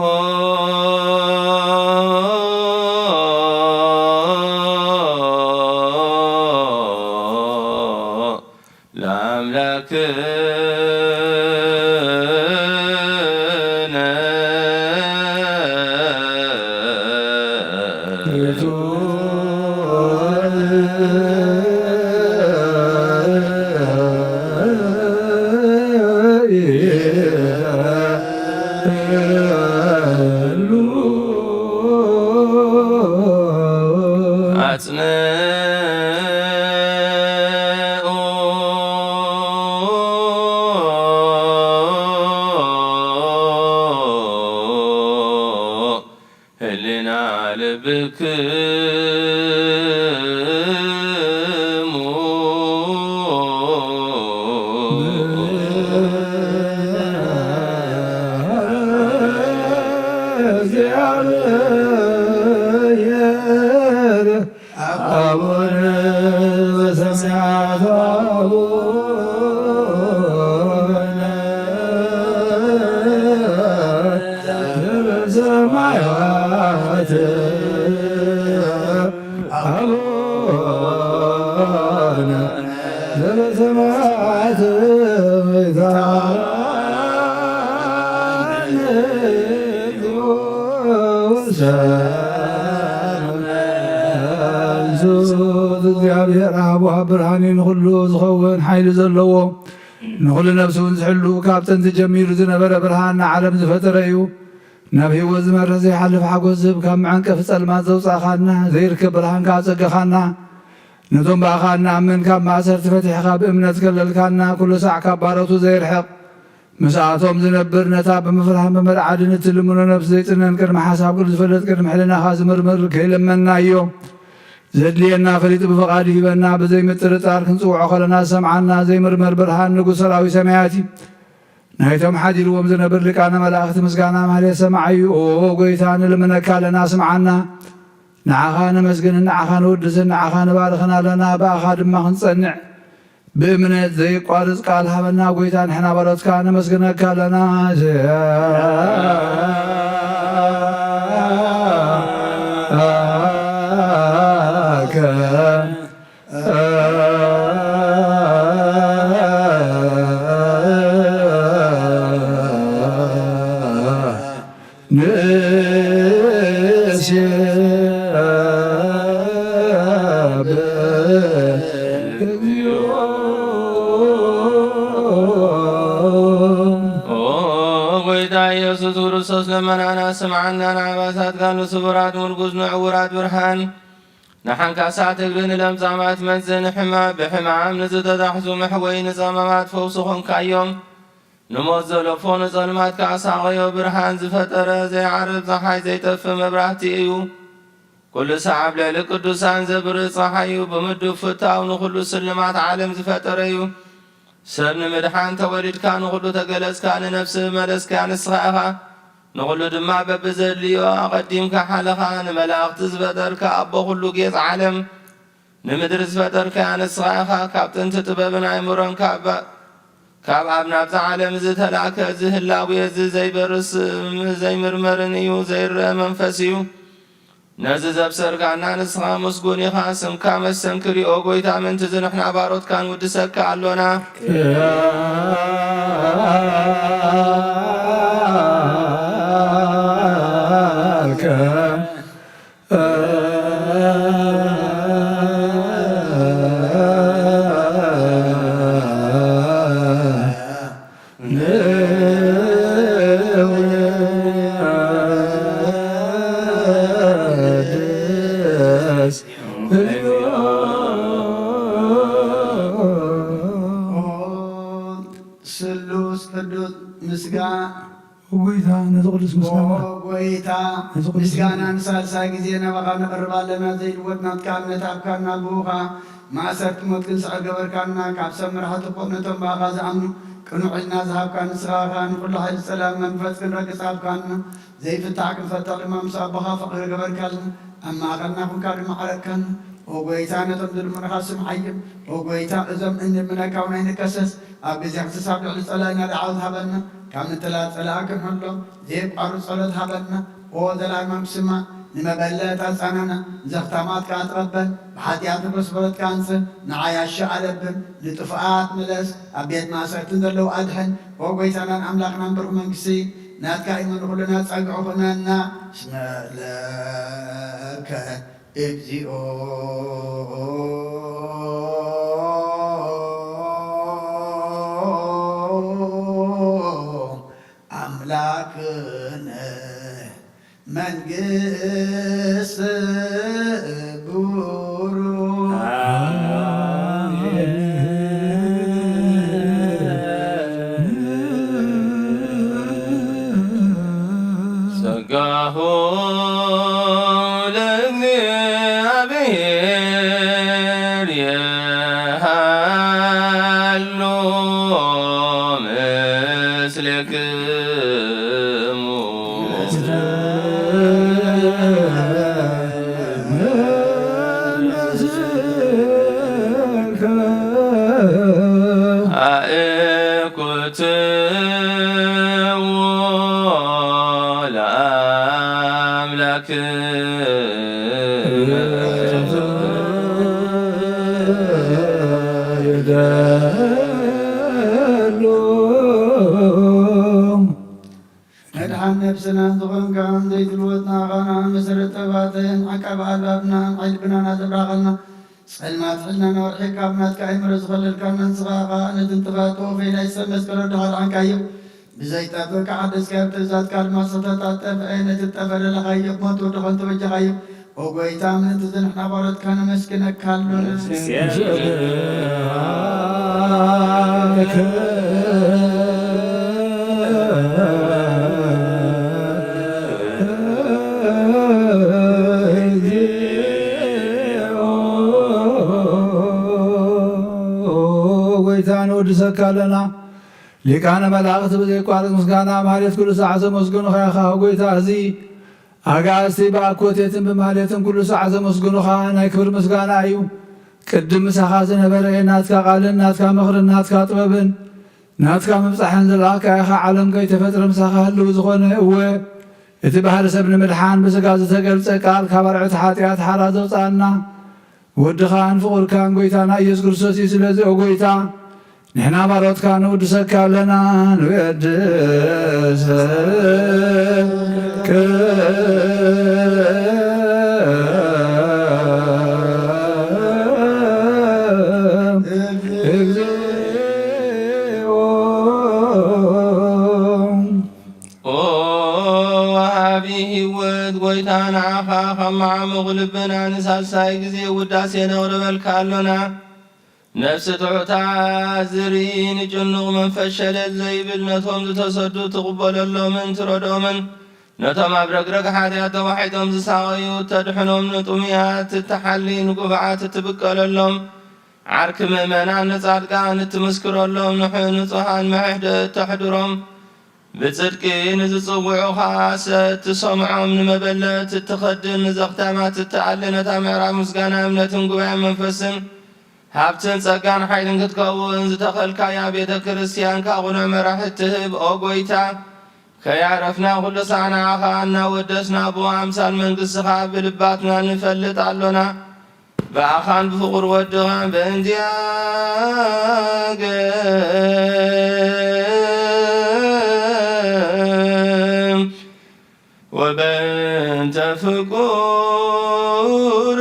ለአምላክነ። አጽንዑ ህሊና ልብክሙ። አቡነ በሰማያት አቡነ ዘበሰማያት አቡነ ዘበሰማያት እግዚአብሔር አብ ወአብ ብርሃን እዩ፣ ንኹሉ ዝኸውን ሓይሊ ዘለዎ፣ ንኹሉ ነፍሲ እውን ዝሕሉ፣ ካብ ጥንቲ ጀሚሩ ዝነበረ ብርሃን ንዓለም ዝፈጠረ እዩ። ናብ ህይወት ዝመርሕ ዘይሓልፍ ሓጎስ ዝህብ፣ ካብ መዐንቀፊ ጸልማት ዘውጻእኻና፣ ዘይርከብ ብርሃን ከኣ ኣጸገኻና። ነቶም ብኣኻ እንኣምን ካብ ማእሰርቲ ፈቲሕኻ ብእምነት ከለልካና፣ ኩሉ ሳዕ ካብ ባሮቱ ዘይርሕቕ፣ ምስኣቶም ዝነብር፣ ነታ ብምፍርሃን ብምርዓድን እትልምኖ ነፍሲ ዘይጽነን፣ ቅድሚ ሓሳብ ቅዱስ ዝፈልጥ፣ ቅድሚ ሕልናኻ ዝምርምር፣ ከይለመንናዮ ዘድልየና ፈሊጡ ብፍቓዱ ሂበና። ብዘይ ምጥርጣር ክንጽውዖ ከለና ዝሰምዓና ዘይምርመር ብርሃን ንጉስ ሰራዊት ሰማያት እዩ። ናይቶም ሓዲርዎም ዝነብር ሊቃነ መላእኽቲ ምስጋና ማህሌት ሰማዓዩ። ኦ ጎይታ፣ ንልምነካ ኣለና፣ ስምዓና። ንዓኻ ነመስግንን ንዓኻ ነወድስን ንዓኻ ንባርኽን ኣለና፣ ብኣኻ ድማ ክንጸንዕ ብእምነት ዘይቋርጽ ቃል ሃበና። ጎይታ፣ ንሕና ባሮትካ ነመስግነካ ኣለና። ኢየሱስ ክርስቶስ ለመናና ስምዓና። ንዓባሳት ጋሉ ስቡራት ምርጉዝ ንዕውራት ብርሃን ንሓንካሳት እግሪ ንለምጻማት መንጽእ ንሕማ ብሕማም ንዝተታሕዙ መሕወይ ንጸማማት ፈውሲ ኾንካዮም። ንሞት ዘለፎ ንጸልማት ከኣሳቐዮ ብርሃን ዝፈጠረ ዘይዓርብ ጸሓይ ዘይጠፍእ መብራህቲ እዩ። ኩሉ ሰዓብ ልዕሊ ቅዱሳን ዘብርህ ጸሓይ እዩ። ብምዱብ ፍታው ንኹሉ ስልማት ዓለም ዝፈጠረ እዩ። ሰብ ንምድሓን ተወሊድካ ንኹሉ ተገለጽካ፣ ንነፍሲ መለስካ ንስኻ ኢኻ። ንኹሉ ድማ በብዘድልዮ ኣቐዲምካ ሓለኻ። ንመላእኽቲ ዝፈጠርካ ኣቦ ኩሉ ጌጽ ዓለም ንምድሪ ዝፈጠርካያ ንስኻ ኢኻ። ካብ ጥንቲ ጥበብን ኣእምሮን ካብ ካብ ኣብ ናብዛ ዓለም እዚ ተላእከ። እዚ ህላዌ እዚ ዘይበርስ ዘይምርመርን እዩ፣ ዘይረአ መንፈስ እዩ። ነዚ ዘብሰርካና ንስኻ ምስጉን ኢኻ። ስምካ መስተንክር እዩ፣ ኦ ጎይታ፣ ምእንቲ እዚ ንሕና ባሮትካ ንውድሰካ ኣሎና። ስሉስ ቅዱስ ምስጋ ጎይታ፣ ነዚ ቅዱስ ምስጋና፣ ኦ ጎይታ፣ ነዚ ቅዱስ ምስጋና ንሳልሳይ ግዜ ናባኻ ነቕርብ ኣለና። ዘይልወጥ ናትካ እምነት ኣብካና፣ ብኡኻ ማእሰርቲ ሞት ክንስዕር ገበርካና። ካብ ሰብ መራሕቲ ኮን ነቶም ብኣኻ ዝኣምኑ ቅኑዕ ሕልና ዝሃብካ ንስኻ ኢኻ። ንኹሉ ሓይሊ ጸላም መንፈስ ክንረግጽ ኣብካና። ዘይፍታሕ ክንፈትሕ ድማ ምስ ኣቦኻ ፍቕሪ ገበርካልና። ኣብ ማእከልና ኩንካ ድማ ዓረቅካና። ኦ ጎይታ፣ ነቶም ዝልምኑኻ ስምዓዮም። ኦ ጎይታ፣ እዞም እንልምነካ እውን ኣይንከሰስ። ኣብ ግዜ ክስሳብ ልዕሊ ጸላኢና ደዓወት ሃበና። ካብ ምትላል ጸላኢ ክንሕሎ፣ ዘየቋርጽ ጸሎት ሃበና። ኦ ዘላለማዊ ስማዕ፣ ንመበለት ኣጻናና፣ ዘኽታማት ከኣ ተቐበል። ብሓጢኣት ንብረት ስፍረትካ ኣንጽህ፣ ንዓያሺ ኣለብን፣ ንጥፉኣት ምለስ፣ ኣብ ቤት ማእሰርቲ ዘለዉ ኣድሕን። ኦ ጎይታናን ኣምላኽናን ብሩኽ መንግስቲ ናትካ እዩ፣ ንኹልና ጸግዒ ኩነና። እስመ ለከ እግዚኦ ኣምላክነ መንግስት ብሩክ። ጸጋሁ ለእግዚኣብሔር የሃሉ ምስሌክሙ። አእኩትዎ ለአምላክ ይደሉ። መድሓን ነብስናን ዝኾንካን ዘይትልወጥ ንኣኻና መሰረት ጥበባትን ዓቃቢ ኣልባብናን ሓይሊ ልብናና ዘብራኸልና ጸልማት ሕልናና ወርሒካ ኣብ ናትካ ኣእምሮ ዝኸለልካና ንስኻ ኸኣ ነቲ ጥፋት ተወፈይና ይሰብ መስቀል ወድኻ ድሓንካዮ። ብዘይጠፍእ ከሓደስካዮ ትእዛዝካ ድማ ስሕተታት ጠፍአ ነቲ ዝጠፍአ ደለኻዮ ሞት ወድኻ ተበጀኻዮ። ኦ ጎይታ፣ ምእንቲ እዚ ንሕና ባሮትካ ነመስግነካ ኣሎና። ጎይታ፣ ነወድሰካ ኣለና። ሊቃነ መላእክት ብዘይቋርጽ ምስጋና ማህሌት ኩሉ ሰዓት ዘመስግኑኻ ኢኻ። ጎይታ፣ እዚ ኣጋእዝቲ ብኣኮቴትን ብማህሌትን ኩሉ ሰዓት ዘመስግኑኻ ናይ ክብሪ ምስጋና እዩ። ቅድም ምሳኻ ዝነበረ ናትካ ቃልን ናትካ ምኽርን ናትካ ጥበብን ናትካ ምብጻሕን ዝለኣካ ኢኻ። ዓለም ከይተፈጥረ ምሳኻ ህልው ዝኾነ፣ እወ፣ እቲ ባህሪ ሰብ ንምድሓን ብስጋ ዝተገልጸ ቃል ካብ ኣርዑት ሓጢኣት ሓራ ዘውጽኣና ወድኻን ፍቑርካን ጎይታና ኢየሱስ ክርስቶስ እዩ። ስለዚ ኦ ጎይታ፣ ንሕና ባሮትካ ንውድሰካ ኣለና። ንውድሰከ እግዚኦ። ኦ መዓሙቕ ልብና ንሳልሳይ ግዜ ውዳሴ ነቕርበልካ ኣሎና። ነፍሲ ትሑታት ዝርኢ ንጭኑቕ መንፈስ ሸለል ዘይብል ነቶም ዝተሰዱ ትቕበለሎምን ትረድኦምን ነቶም ኣብ ረግረግ ሓጢኣት ተዋሒጦም ዝሳቐዩ እተድሕኖም ንጥሙያት እትሓሊ ንጉባኣት እትብቀለሎም ዓርኪ ምእመናን ንጻድቃን እትምስክረሎም ንሑ ንጹሃን ምሕድ እተሕድሮም ብጽድቂ ንዝጽውዑኻ እትሰምዖም ንመበለት እትኸድን ንዘኽታማት እትኣሊ ነታ ምዕራብ ምስጋና እምነትን ጉባኤ መንፈስን ሃብትን ጸጋን ሓይልን ክትከውን ዝተኸልካያ ቤተ ክርስቲያንካ ቁኑዕ መራሒ እትህብ ኦ ጎይታ ከያረፍና ኩሉ ሳዕ ንዓኻ እናወደስና ብኣምሳል መንግስትኻ ብልባትና ንፈልጥ ኣሎና። ብኣኻን ብፍቑር ወድኻን በእንቲኣገ ወበእንተ ፍቁር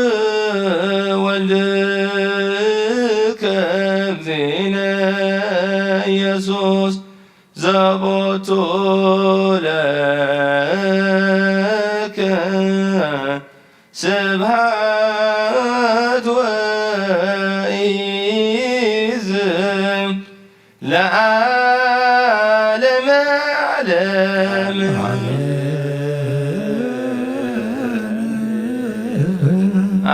ወልድከ እግዚእነ ኢየሱስ ዘቦቱ ለከ ስብሐት ወኢዝ ለዓለመ ዓለም።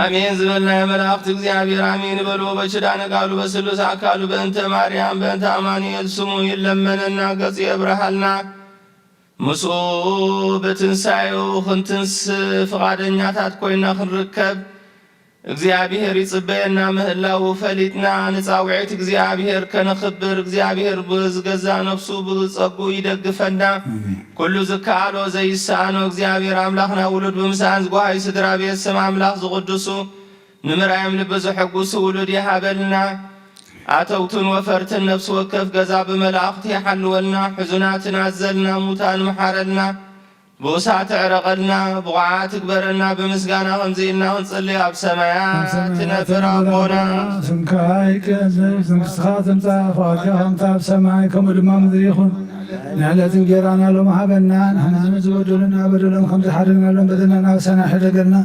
ኣሜን ዝበልና መላእኽቲ እግዚኣብሔር ኣሜን በሉ። በችዳነ ቃሉ በስሉስ ኣካሉ በእንተ ማርያም በእንተ ኣማኑኤል ስሙ ይለመነና ገጹ የብርሃልና። ምስኡ ብትንሳኤኡ ክንትንስ ፍቓደኛታት ኮይና ክንርከብ እግዚኣብሔር ይጽበየና ምህላዉ ፈሊጥና፣ ንጻውዒት እግዚኣብሔር ከነኽብር እግዚኣብሔር ብዝገዛ ነፍሱ ብጸጉ ይደግፈና። ኣሜን። ኩሉ ዝከኣሎ ዘይሰኣኖ እግዚኣብሔር ኣምላኽና ውሉድ ብምስኣን ዝጓሃዩ ስድራ ቤት ስም ኣምላኽ ዝቕድሱ ንምርኣዮም ልቢ ዘሐጉሱ ውሉድ ይሃበልና። ኣተውትን ወፈርትን ነፍሲ ወከፍ ገዛ ብመላእኽቲ ይሓልወልና። ሕዙናትን ኣዘልና፣ ሙታን ምሓረልና፣ ብኡሳት ዕረቐልና፣ ብቑዓት እግበረና። ብምስጋና ከምዚ ኢልና ክንጽሊ፣ ኣብ ሰማያት ኣብ ሰማያት ትነብር ኣቦና፣ ስምካ ይቀደስ፣ መንግስትኻ ትምጻእ፣ ፍቓድካ ከምቲ ኣብ ሰማይ ከምኡ ድማ ምድሪ ይኹን። ንዕለት እንጌራና ሎሚ ሃበና፣ ንሕና ንዝበደሉና በደሎም ከም ዝሓደግናሎም በደልና ንኣበሳና ኣይሕደገልና።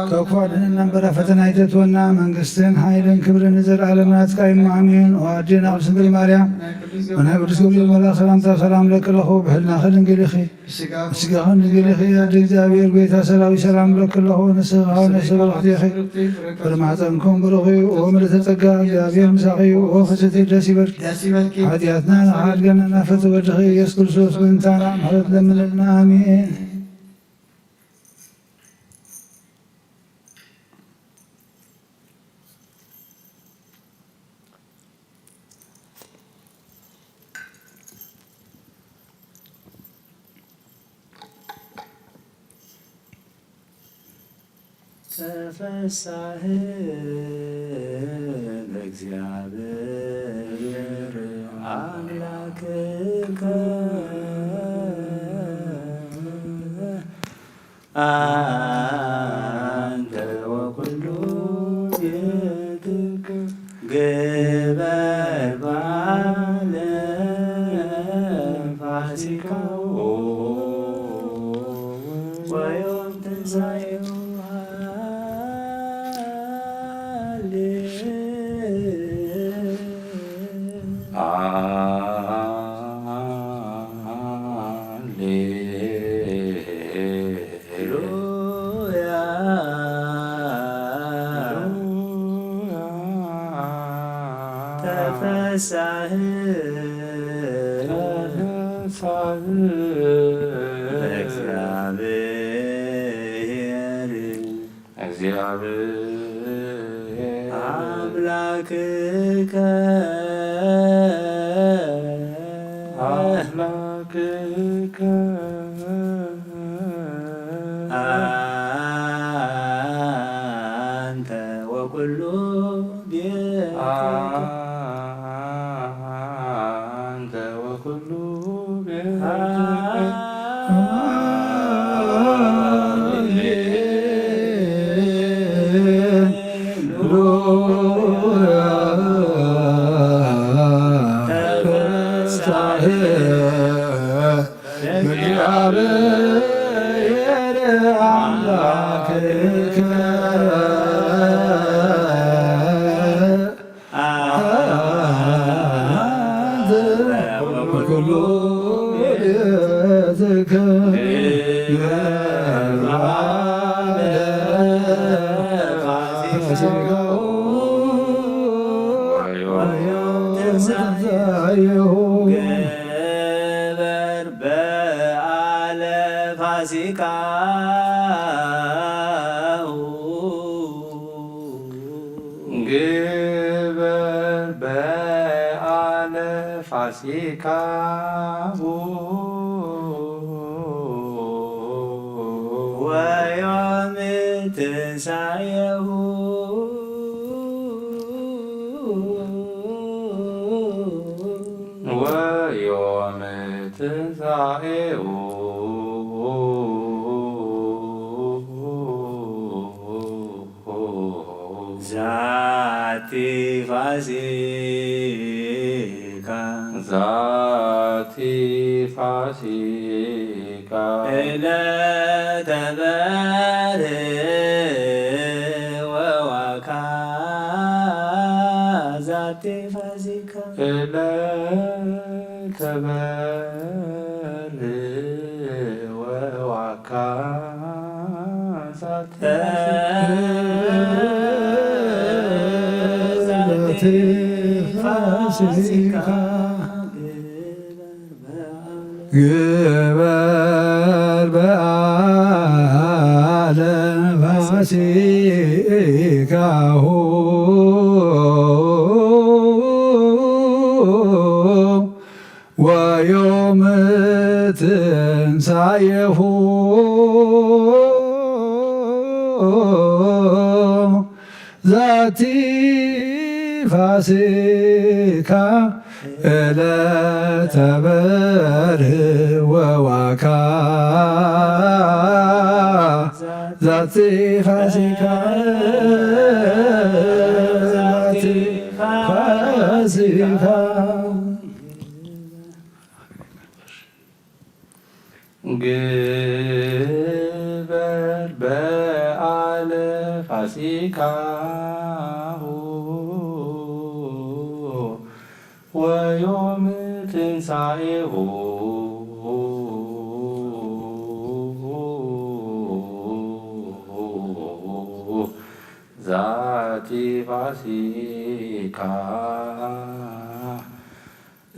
ካብ ክፉ ኣድሕነና እምበር ኣብ ፈተና ኣይተእትወና። መንግስትን ሓይልን ክብርን ንዘለኣለም ናትካ እዩ። ኣሜን። ኦ ኣዴና ቅድስት ድንግል ማርያም፣ ብናይ ቅዱስ ገብርኤል መልኣኽ ሰላምታ ሰላም እለኪ ኣለኹ። ብሕልናኺ ድንግል ኢኺ፣ ብስጋኺ ድንግል ኢኺ። ኣደ እግዚኣብሔር ጐይታ ሰራዊት ሰላም እለኪ ኣለኹ። ንስኺ ከኣ ነፍሰ ብርኽቲ ኢኺ፣ ፍረ ማሕፀንኩም ብሩኽ እዩ። ኦ ምልዕተ ጸጋ እግዚኣብሔር ምሳኺ እዩ። ኦ ፍስሕቲ ደስ ይበልኪ፣ ሓጢኣትና ንኽሓድገና ናፈቲ ወድኺ ኢየሱስ ክርስቶስ ምእንታና ምሕረት ለምንልና። ኣሜን። ተፈሳህ በእግዚኣብሔር ኣምላክከ አንተ ወኩሉ ቤትከ ግበር በዓለ ፋሲካሁ ወዮም ትንሣኤሁ። ሃሌሉያ። ተፈሳህ በእግዚኣብሔር። እግዚአብሔር አምላክከ አምላክከ አንተ ወኩሉ ቤትከ አንተ ወኩሉ ቤትከ ኩሉ ቤትከ ግበር በዓለ ፋሲካ ግበር በዓለ ፋሲካሁ ወዮም ትንሳኤሁ ወዮም ትንሳኤሁ ዛቲ ፋሲካ ዛቲ ፋሲካ ዕለተ በርህ ወዋካ ዛቲ ፋሲካ ዕለተ በርህ ወዋካ ዛቲ ፋሲካ ግበር በዓለ ፋሲካሁ ወዮም ትንሳኤሁ ዛቲ ፋሲካ ዕለተ በርህ ወዋካ ዛቲ ፋሲካ ዛቲ ፋሲካ ግበር በዓለ ፋሲካሁ ወዮም ትንሳኤሁ ዛቲ ፋሲካ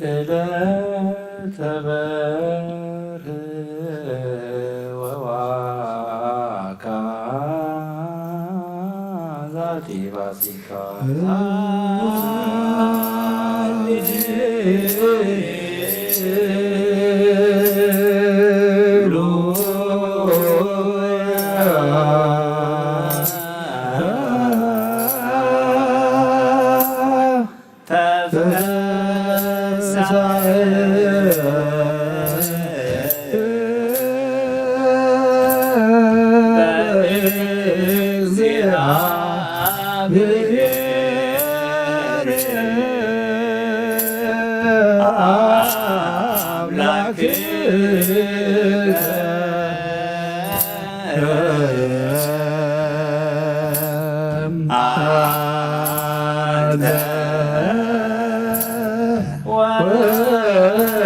ዕለተ በርህ ወዋካ ዛቲ ፋሲካ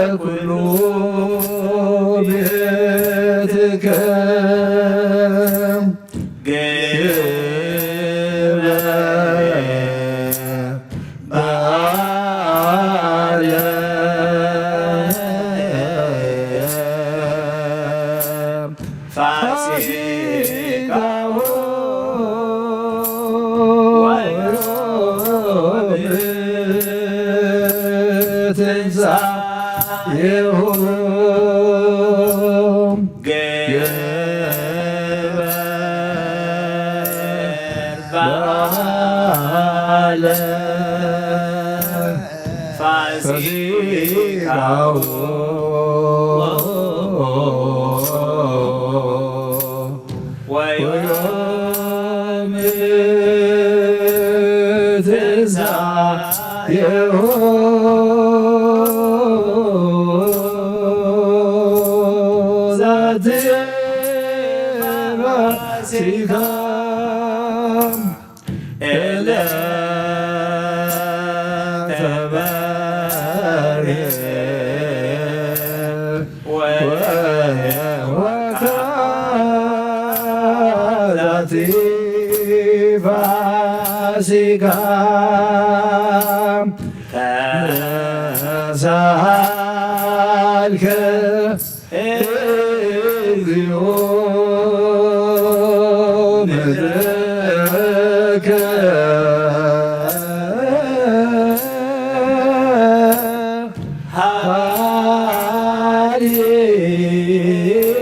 ወኩሉ ቤትከ ግበር በዓለ ፋሲካሁ ወዮም ትንሳኤሁ ግበር በዓለ ፋሲካሁ ወዮም ትንሳኤሁ ዛቲ ፋሲካ ቃልከ እግዚኦ ምድረከ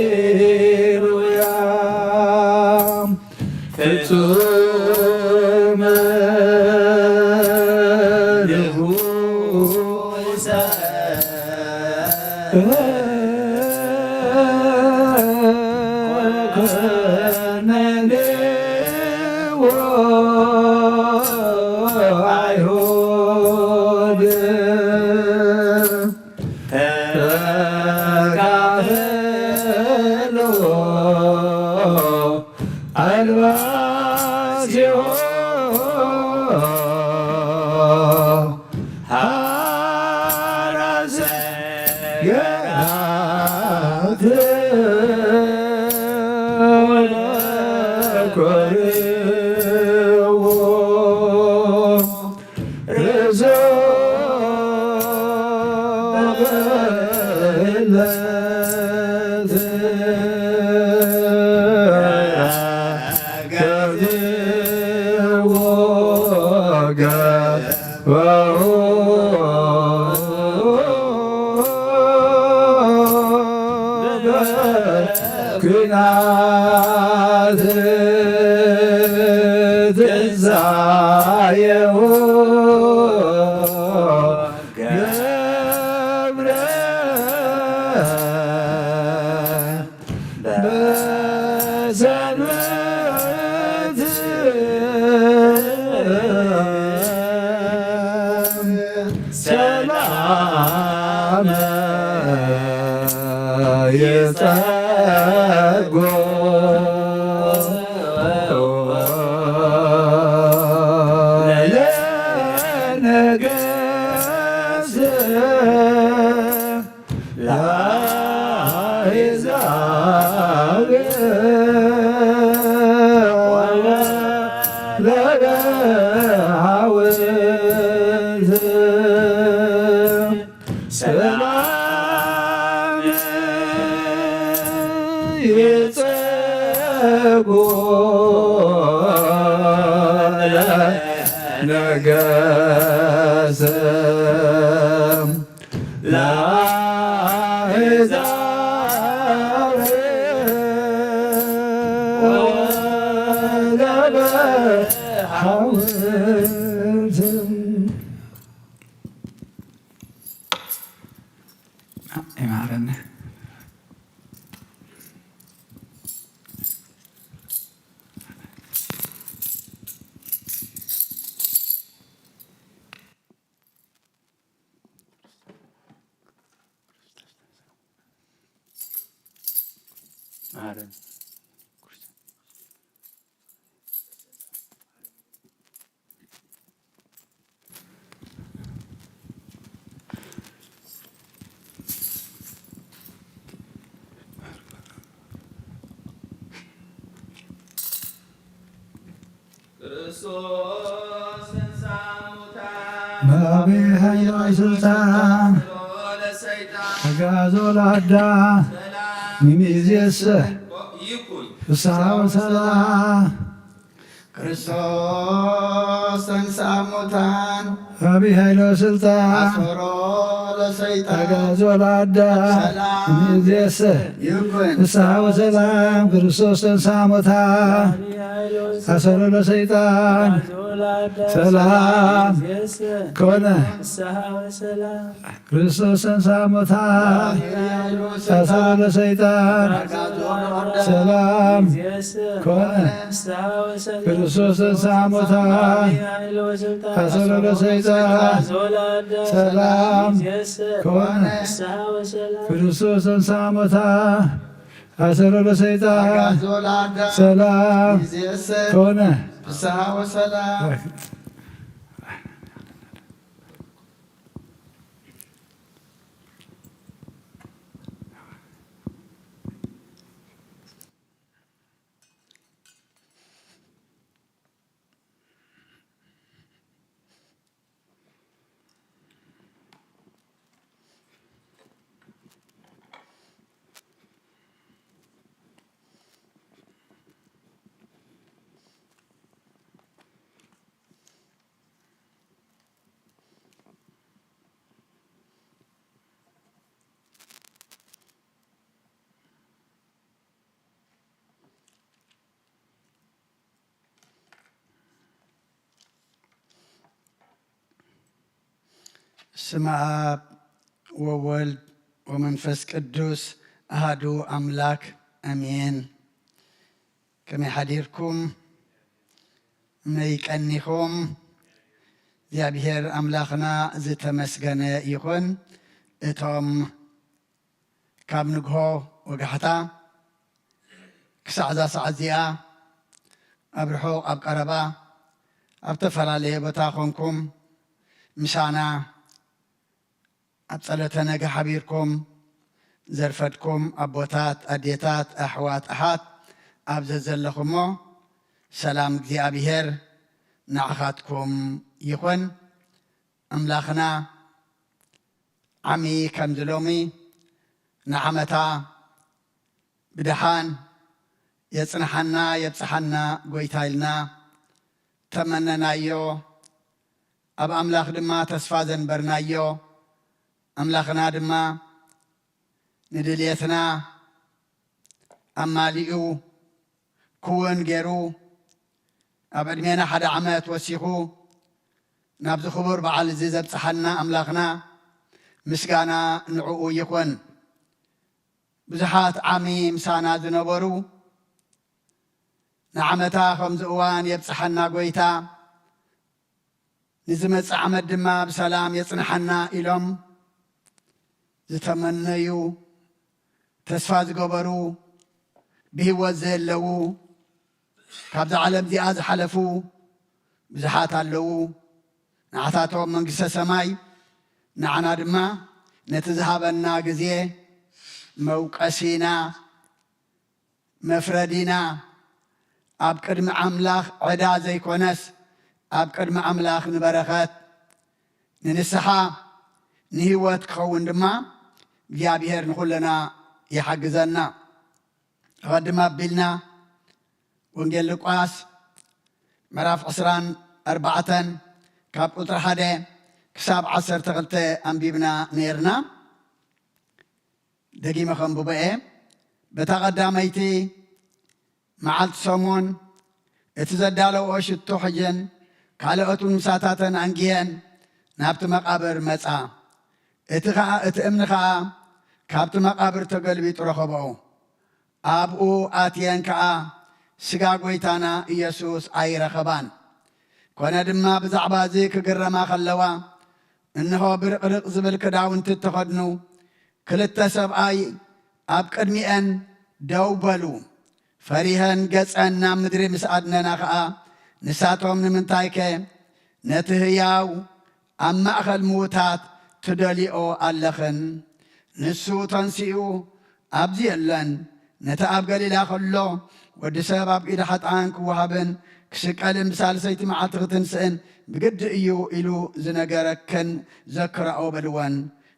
ሃሌሉያ። ፍጹም ንጉሰ ኮነንዎ ኣይሁድ ተካፈሎ ኣልባሲሆ ሃራሰ ገራት ወለኮርዎ ርእሶ በለት ከብድዎ ገባሁ ኲናት ትንሳኤሁ ገብረ በሰንበት ሰላመ ይጸጎ ለነገሥት ለአሕዛብ ወለሃውንት ሰላም ይጸጉ ለነገሥት ለአሕዛብ ወለሃውንት ይማረን። ክርስቶስ ተንሥአ እሙታን በአብይ ኃይል ወሥልጣን አሰሮ ለሰይጣን አግዓዞ ለአዳም ሰላም እምይእዜሰ ይኩን። ፍስሐ ወሰላም። ክርስቶስ ተንሥአ እሙታን በአብይ ኃይል ወሥልጣን አሰሮ ለሰይጣን አግዓዞ ለአዳም ሰላም እምይእዜሰ ይኩን። ፍስሐ ወሰላም። ክርስቶስ ተንሥአ እሙታን አሰሮ ለሰይጣን ሰላም ኮነ። ክርስቶስ ተንሥአ እሙታን አሰሮ ለሰይጣን ሰላም ኮነ። ክርስቶስ ተንሥአ እሙታን አሰሮ ለሰይጣን ሰላም ኮነ። ክርስቶስ ተንሥአ እሙታን አሰሮ ለሰይጣን ሰላም ኮነ። ፍስሐ ወሰላም። ስመ ኣብ ወወልድ ወመንፈስ ቅዱስ ኣሃዱ ኣምላክ ኣሜን። ከመይ ሓዲርኩም? መይ ቀኒኹም? እግዚኣብሔር ኣምላኽና ዝተመስገነ ይኹን። እቶም ካብ ንግሆ ወጋሕታ ክሳዕ እዛ ሰዓት እዚኣ ኣብ ርሑቕ ኣብ ቀረባ ኣብ ተፈላለየ ቦታ ኮንኩም ምሳና ኣብ ጸሎተ ነጋ ሓቢርኩም ዘርፈድኩም ኣቦታት፣ ኣዴታት፣ ኣሕዋት፣ ኣሓት ኣብ ዘዘለኹሞ ሰላም እግዚኣብሔር ንዓኻትኩም ይኹን። ኣምላኽና ዓሚ ከምዚ ሎሚ ንዓመታ ብደሓን የጽንሓና የብጽሓና ጎይታ ኢልና ተመነናዮ። ኣብ ኣምላኽ ድማ ተስፋ ዘንበርናዮ። ኣምላኽና ድማ ንድልየትና ኣማሊኡ ክውን ገይሩ ኣብ ዕድሜና ሓደ ዓመት ወሲኹ ናብዚ ክቡር በዓል እዚ ዘብጽሓና ኣምላኽና ምስጋና ንዕኡ ይኹን። ብዙሓት ዓሚ ምሳና ዝነበሩ ንዓመታ ከምዚ እዋን የብጽሓና ጎይታ፣ ንዝመጽእ ዓመት ድማ ብሰላም የጽንሓና ኢሎም ዝተመነዩ፣ ተስፋ ዝገበሩ፣ ብህይወት ዘለዉ፣ ካብዛ ዓለም እዚኣ ዝሓለፉ ብዙሓት ኣለዉ። ንዓታቶም መንግስተ ሰማይ፣ ንዓና ድማ ነቲ ዝሃበና ግዜ መውቀሲና፣ መፍረዲና፣ ኣብ ቅድሚ ኣምላኽ ዕዳ ዘይኮነስ ኣብ ቅድሚ ኣምላኽ ንበረኸት፣ ንንስሓ፣ ንህይወት ክኸውን ድማ እግዚኣብሔር ንኹልና ይሓግዘና። ኣቐድም ኣቢልና ወንጌል ሉቃስ ምዕራፍ ዕስራን ኣርባዕተን ካብ ቁጽሪ ሓደ ክሳብ ዓሰርተ ክልተ ኣንቢብና ነይርና። ደጊመ ከንብቦ እየ። በታ ቀዳመይቲ መዓልቲ ሰሙን እቲ ዘዳለውኦ ሽቶ ሒዘን ካልኦት እውን ምሳታተን ኣንጊሀን ናብቲ መቓብር መጻ። እቲ ኸኣ፣ እቲ እምኒ ኸኣ ካብቲ መቓብር ተገልቢጡ ረኸብኦ። ኣብኡ ኣትየን ከኣ ስጋ ጐይታና ኢየሱስ ኣይረኸባን። ኮነ ድማ ብዛዕባ እዚ ክግረማ ከለዋ፣ እንሆ ብርቕርቕ ዝብል ክዳውንቲ እተኸድኑ ክልተ ሰብኣይ ኣብ ቅድሚኤን ደው በሉ። ፈሪሀን ገጸን ናብ ምድሪ ምስ ኣድነና ኸኣ፣ ንሳቶም፣ "ንምንታይከ ነቲ ህያው ኣብ ማእከል ምዉታት ትደልይኦ ኣለኽን? ንሱ ተንሲኡ ኣብዚ የለን። ነቲ ኣብ ገሊላ ኸሎ ወዲ ሰብ ኣብ ኢድ ሓጥኣን ክወሃብን ክስቀልን ብሳልሰይቲ መዓልቲ ክትንስእን ብግዲ እዩ ኢሉ ዝነገረክን ዘክራኦ" በልወን።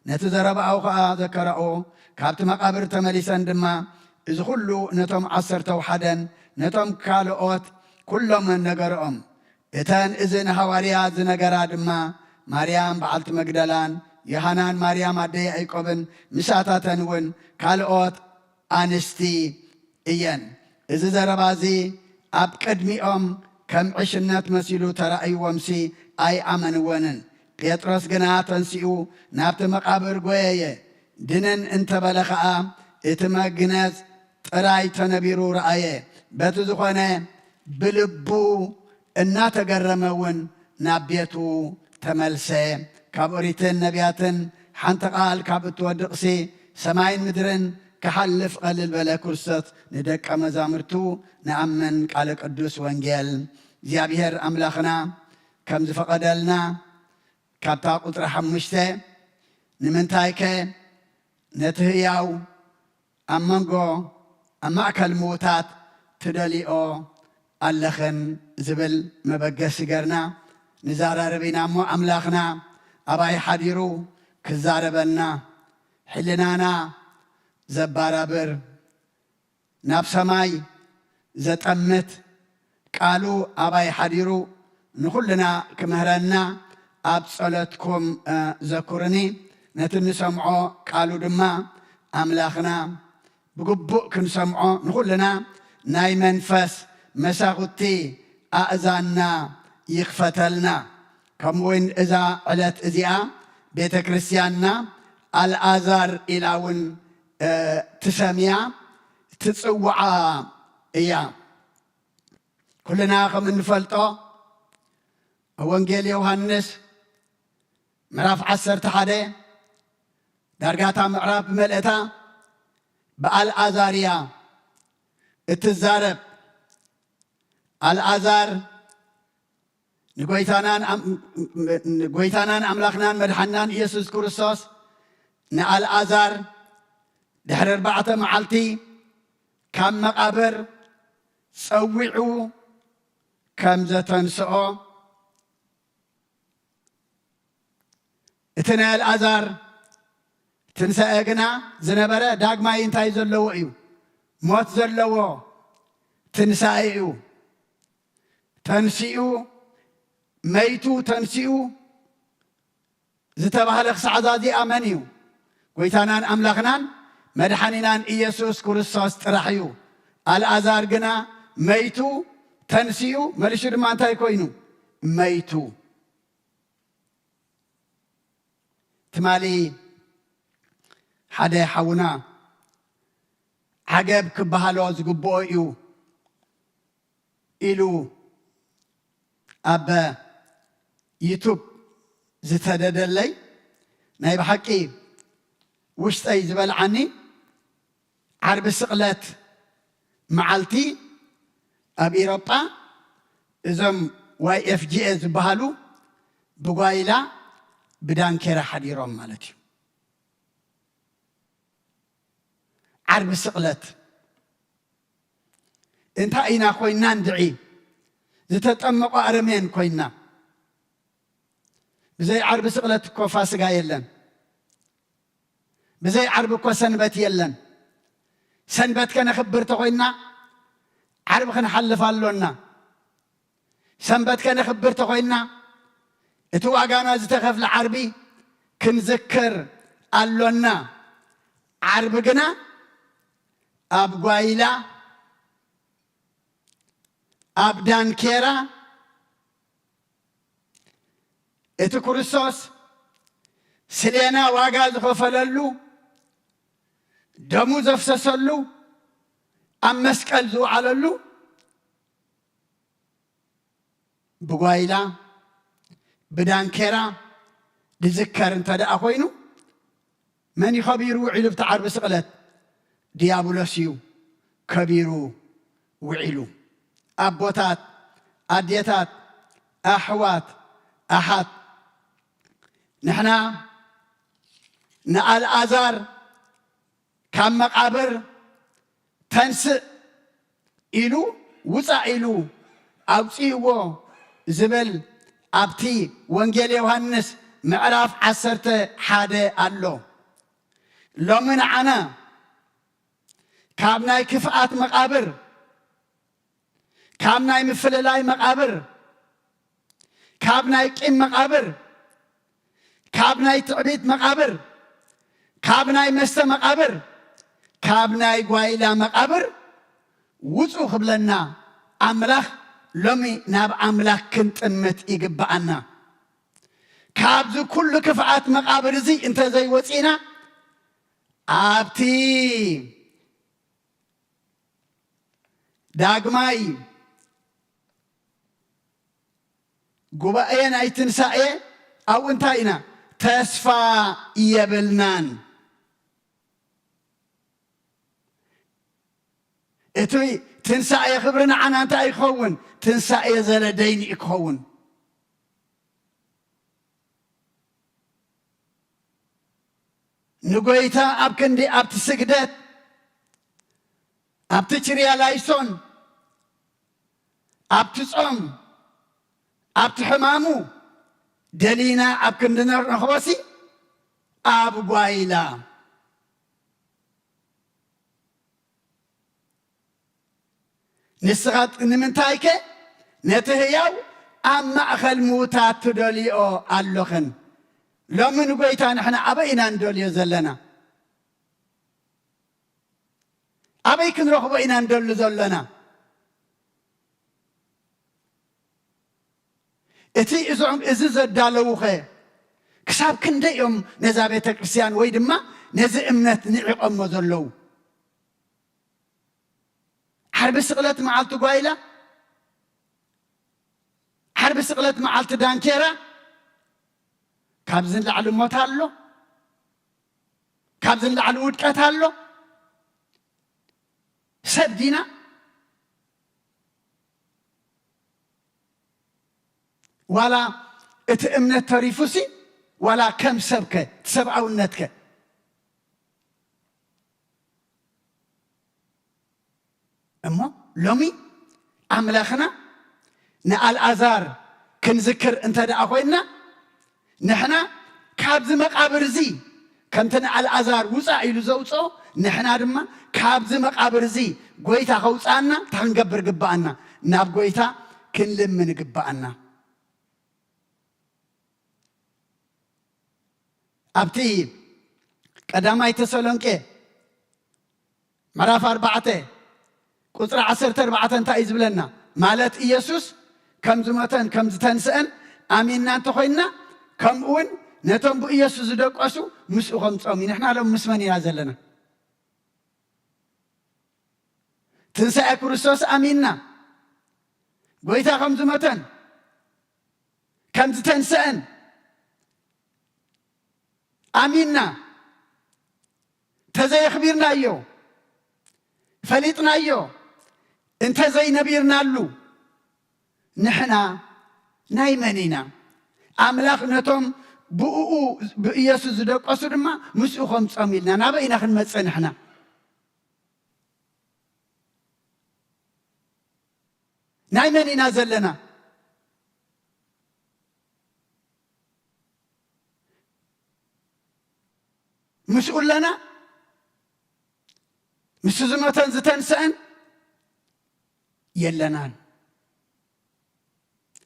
ነቲ ዘረባኡ ኸኣ ዘከራኦ። ካብቲ መቓብር ተመሊሰን ድማ እዚ ኹሉ ነቶም ዓሰርተው ሓደን ነቶም ካልኦት ኩሎምን ነገርኦም። እተን እዚ ንሃዋርያ ዝነገራ ድማ ማርያም በዓልቲ መግደላን ዮሃናን ማርያም ኣደ ያዕቆብን ምሳታተን እውን ካልኦት ኣንስቲ እየን። እዚ ዘረባ እዚ ኣብ ቅድሚኦም ከም ዕሽነት መሲሉ ተራእይዎምሲ ኣይኣመንወንን። ጴጥሮስ ግና ተንሲኡ ናብቲ መቓብር ጐየየ። ድንን እንተበለ ኸኣ እቲ መግነዝ ጥራይ ተነቢሩ ረኣየ። በቲ ዝኾነ ብልቡ እናተገረመ እውን ናብ ቤቱ ተመልሰ። ካብ ኦሪትን ነቢያትን ሓንቲ ቃል ካብ እትወድቕሲ ሰማይን ምድርን ክሓልፍ ቀልል በለ። ክርስቶስ ንደቀ መዛሙርቱ ንኣምን ቃለ ቅዱስ ወንጌል እግዚኣብሔር ኣምላኽና ከም ዝፈቐደልና ካብታ ቁጽሪ ሓሙሽተ ንምንታይከ ነቲ ህያው ኣብ መንጎ ኣብ ማእከል ምዉታት ትደልይኦ ኣለኽን ዝብል መበገሲ ገርና ንዛራረብ ኢና እሞ ኣምላኽና ኣባይ ሓዲሩ ክዛረበና ሕልናና ዘባራብር ናብ ሰማይ ዘጠምት ቃሉ ኣባይ ሓዲሩ ንኹልና ክምህረና ኣብ ጸሎትኩም ዘኩርኒ። ነቲ እንሰምዖ ቃሉ ድማ ኣምላኽና ብግቡእ ክንሰምዖ ንኹልና ናይ መንፈስ መሳኹቲ ኣእዛንና ይኽፈተልና። ከምኡውን እዛ ዕለት እዚኣ ቤተ ክርስቲያንና ኣልኣዛር ኢላ እውን፣ እ፣ ትሰምያ ትጽውዓ እያ። ኩልና ከም እንፈልጦ፣ ኣብ ወንጌል ዮሃንስ ምዕራፍ ዓሰርተ ሓደ፣ ዳርጋታ ምዕራፍ ብመልእታ ብኣልኣዛር እያ እትዛረብ። ኣልኣዛር ንጎይታናን ኣም-፣ ንጎይታናን ኣምላኽናን መድሓናን ኢየሱስ ክርስቶስ ንኣልኣዛር ድሕሪ ኣርባዕተ መዓልቲ ካብ መቓብር ጸዊዑ ከም ዘተንስኦ፣ እቲ ናይ ኣልኣዛር ትንሳኤ ግና ዝነበረ ዳግማይ እንታይ ዘለዎ እዩ? ሞት ዘለዎ ትንሳኤ እዩ። ተንሲኡ፣ መይቱ ተንሲኡ ዝተባህለ ክሳዕ እዛ እዚኣ መን እዩ? ጎይታናን ኣምላኽናን መድሓኒናን ኢየሱስ ክርስቶስ ጥራሕ እዩ። ኣልኣዛር ግና መይቱ ተንሲኡ፣ መሊሹ ድማ እንታይ ኮይኑ? መይቱ። ትማሊ ሓደ ሓውና ዓገብ ክበሃሎ ዝግብኦ እዩ ኢሉ ኣብ ዩቱብ ዝተደደለይ ናይ ብሓቂ ውሽጠይ ዝበልዓኒ። ዓርቢ ስቕለት መዓልቲ ኣብ ኢሮጳ እዞም ዋይ ኤፍ ጂ ኤ ዝበሃሉ ብጓይላ ብዳንኬራ ሓዲሮም ማለት እዩ። ዓርቢ ስቕለት እንታይ ኢና ኮይና እንድዒ? ዝተጠመቑ ኣረሜን ኮይና። ብዘይ ዓርቢ ስቕለት እኮ ፋስጋ የለን። ብዘይ ዓርቢ እኮ ሰንበት የለን። ሰንበት ከነኽብር ተኾይንና ዓርቢ ክንሓልፍ ኣሎና። ሰንበት ከነኽብር ተኾይንና እቲ ዋጋና ዝተኸፍለ ዓርቢ ክንዝክር ኣሎና። ዓርቢ ግና ኣብ ጓይላ፣ ኣብ ዳንኬራ፣ እቲ ክርስቶስ ስሌና ዋጋ ዝኸፈለሉ፣ ደሙ ዘፍሰሰሉ፣ ኣብ መስቀል ዝወዓለሉ ብጓይላ ብዳንኬራ ዝዝከር እንተ ደኣ ኮይኑ፣ መን እዩ ከቢሩ ውዒሉ ብቲ ዓርቢ ስቕለት? ድያብሎስ እዩ ከቢሩ ውዒሉ። ኣቦታት፣ ኣዴታት፣ ኣሕዋት፣ ኣሓት፣ ንሕና ንኣልኣዛር ካብ መቓብር ተንስእ ኢሉ፣ ውጻእ ኢሉ ኣውጺእዎ ዝብል ኣብቲ ወንጌል ዮሃንስ ምዕራፍ ዓሰርተ ሓደ ኣሎ። ሎሚ ንዓና ካብ ናይ ክፍኣት መቓብር፣ ካብ ናይ ምፍልላይ መቓብር፣ ካብ ናይ ቂም መቓብር፣ ካብ ናይ ትዕቢት መቓብር፣ ካብ ናይ መስተ መቓብር፣ ካብ ናይ ጓይላ መቓብር ውጹ ክብለና ኣምላኽ ሎሚ ናብ ኣምላኽ ክንጥምት ይግብኣና። ካብዚ ኩሉ ክፍኣት መቓብር እዚ እንተ ዘይወጺእና፣ ኣብቲ ዳግማይ ጉባኤ ናይ ትንሳኤ ኣብኡ እንታይ ኢና? ተስፋ የብልናን። እቲ ትንሳኤ ክብሪ ንዓና እንታይ ይኸውን? ትንሳኤ ዘለ ደይኒ እዩ ክኸውን። ንጎይታ ኣብ ክንዲ ኣብቲ ስግደት፣ ኣብቲ ችርያ ላይሶን፣ ኣብቲ ጾም፣ ኣብቲ ሕማሙ ደሊና ኣብ ክንዲ ነርንኽቦሲ ኣብ ጓይላ። ንስኻ ንምንታይከ ነቲ ህያው ኣብ ማእከል ምዉታት ትደልዮ ኣለኽን? ሎሚ ንጎይታ ንሕና ኣበይ ኢና ንደልዮ ዘለና? ኣበይ ክንረኽቦ ኢና ንደሊ ዘለና? እቲ እዞም እዚ ዘዳለዉኸ ክሳብ ክንደይ እዮም ነዛ ቤተ ክርስቲያን ወይ ድማ ነዚ እምነት ንዒቖሞ ዘለዉ? ዓርቢ ስቕለት መዓልቲ ጓይላ፣ ዓርቢ ስቕለት መዓልቲ ዳንኬራ፣ ካብዚ ንላዕሊ ሞት ኣሎ? ካብዚ ንላዕሊ ውድቀት ኣሎ? ሰብ ዲና? ዋላ እቲ እምነት ተሪፉሲ፣ ዋላ ከም ሰብከ፣ እቲ ሰብኣውነትከ? እሞ ሎሚ ኣምላኽና ንኣልኣዛር ክንዝክር እንተ ደኣ ኮይንና፣ ንሕና ካብዚ መቓብር እዚ ከምቲ ንኣልኣዛር ውጻእ ኢሉ ዘውጽኦ፣ ንሕና ድማ ካብዚ መቓብር እዚ ጎይታ ከውጽኣና እንታይ ክንገብር ግብኣና? ናብ ጎይታ ክንልምን ግብኣና። ኣብቲ ቀዳማይ ተሰሎንቄ ምዕራፍ ኣርባዕተ ቁጽሪ ዓሰርተ ኣርባዕተ እንታይ እዩ ዝብለና? ማለት ኢየሱስ ከም ዝሞተን ከም ዝተንስአን ኣሚንና እንተኾይንና፣ ከምኡ እውን ነቶም ብኢየሱስ ዝደቀሱ ምስኡ ከምጾም እዩ። ንሕና ሎም ምስ መን ኢና ዘለና? ትንሳኤ ክርስቶስ ኣሚንና፣ ጎይታ ከም ዝሞተን ከም ዝተንስአን ኣሚንና፣ እንተዘየኽቢርናዮ፣ ፈሊጥናዮ፣ እንተዘይነቢርናሉ፣ ንሕና ናይ መን ኢና? ኣምላኽ ነቶም ብእኡ፣ ብኢየሱስ ዝደቀሱ ድማ ምስኡ ከምጾም ኢልና ናበይ ኢና ክንመጽእ ንሕና? ናይ መን ኢና ዘለና? ምስኡ ኣለና? ምስ ዝሞተን ዝተንስአን የለናን።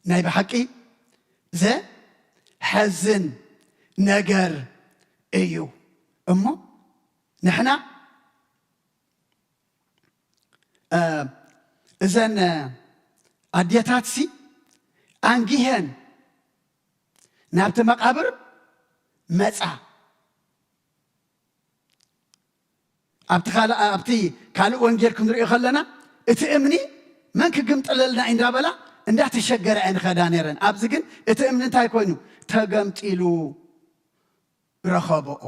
ናይ ብሓቂ ዘሕዝን ነገር እዩ። እሞ ንሕና እ፣ እዘን ኣዴታትሲ ኣንጊሀን ናብቲ መቓብር መጻ። ኣብቲ ካልእ፣ ኣብቲ ካልእ ወንጌል ክንሪኦ ከለና፣ እቲ እምኒ መን ክግምጥለልና እዩ እንዳበላ እንዳተሸገራ እየን ኸዳ ነይረን። ኣብዚ ግን እቲ እምኒ እንታይ ኮይኑ? ተገምጢሉ ረኸብኦ።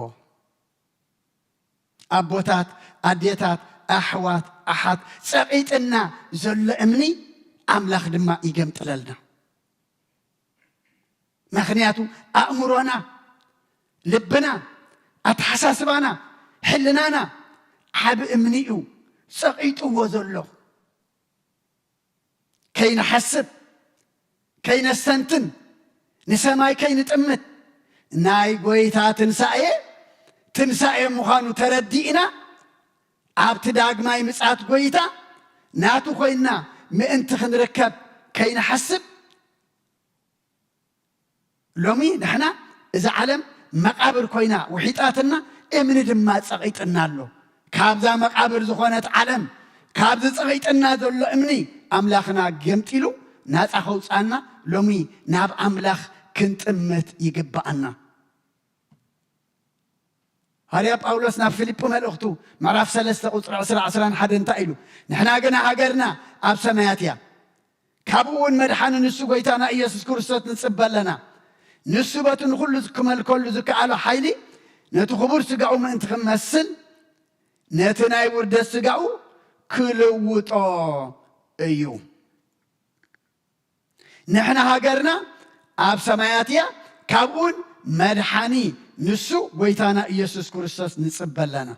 ኣቦታት፣ ኣዴታት፣ ኣሕዋት፣ ኣሓት፣ ጸቒጥና ዘሎ እምኒ ኣምላኽ ድማ ይገምጥለልና። ምኽንያቱ ኣእምሮና፣ ልብና፣ ኣተሓሳስባና፣ ሕልናና ዓቢ እምኒ እዩ ጸቒጥዎ ዘሎ። ከይንሓስብ፣ ከይነስተንትን፣ ንሰማይ ከይንጥምት፣ ናይ ጐይታ ትንሳኤ፣ ትንሳኤ ምዃኑ ተረዲእና፣ ኣብቲ ዳግማይ ምጽኣት ጐይታ ናቱ ኮይንና ምእንቲ ክንርከብ ከይንሓስብ፣ ሎሚ ንሕና እዛ ዓለም መቓብር ኮይና ውሒጣትና፣ እምኒ ድማ ጸቒጥና ኣሎ። ካብዛ መቓብር ዝኾነት ዓለም፣ ካብዚ ጸቒጥና ዘሎ እምኒ ኣምላኽና ገምጢሉ ናጻ ከውጽኣና፣ ሎሚ ናብ ኣምላኽ ክንጥምት ይግብኣና። ሃርያ ጳውሎስ ናብ ፊልጶ መልእኽቱ ምዕራፍ ሰለስተ ቁጽሪ ዕስራ ዕስራን ሓደን እንታይ ኢሉ? ንሕና ግና ሃገርና ኣብ ሰማያት እያ። ካብኡ እውን መድሓኒ ንሱ ጐይታና ኢየሱስ ክርስቶስ ንጽበ ኣለና። ንሱ በቲ ንኹሉ ዝክመልከሉ ዝከኣሎ ሓይሊ ነቲ ክቡር ስጋኡ ምእንቲ ክመስል ነቲ ናይ ውርደት ስጋኡ ክልውጦ እዩ። ንሕና ሃገርና ኣብ ሰማያት እያ፣ ካብኡን መድሓኒ ንሱ ጐይታና ኢየሱስ ክርስቶስ ንጽበ ኣለና።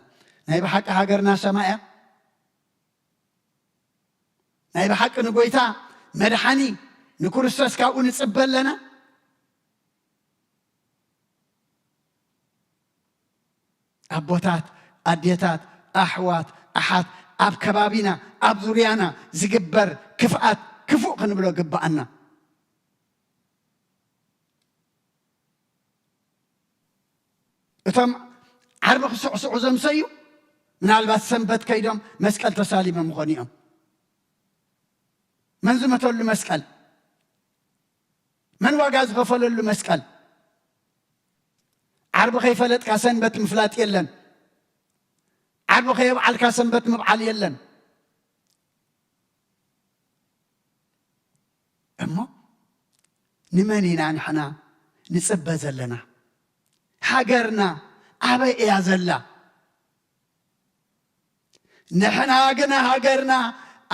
ናይ ብሓቂ ሃገርና ሰማይ እያ። ናይ ብሓቂ ንጐይታ መድሓኒ ንክርስቶስ ካብኡ ንጽበ ኣለና። ኣቦታት፣ ኣዴታት፣ ኣሕዋት፣ ኣሓት፣ ኣብ ከባቢና፣ ኣብ ዙርያና ዝግበር ክፍኣት ክፉእ ክንብሎ ግብኣና። እቶም ዓርቢ ክስዕስዑ ዘምሰዩ፣ ምናልባት ሰንበት ከይዶም መስቀል ተሳሊሞም ይኾኑ እዮም። መን ዝመተሉ መስቀል? መን ዋጋ ዝኸፈለሉ መስቀል? ዓርቢ ከይፈለጥካ ሰንበት ምፍላጥ የለን። ዓርቢ ከየብዓልካ ሰንበት ምብዓል የለን። እሞ ንመን ኢና ንሕና ንጽበ ዘለና? ሃገርና ኣበይ እያ ዘላ? ንሕና ግና ሃገርና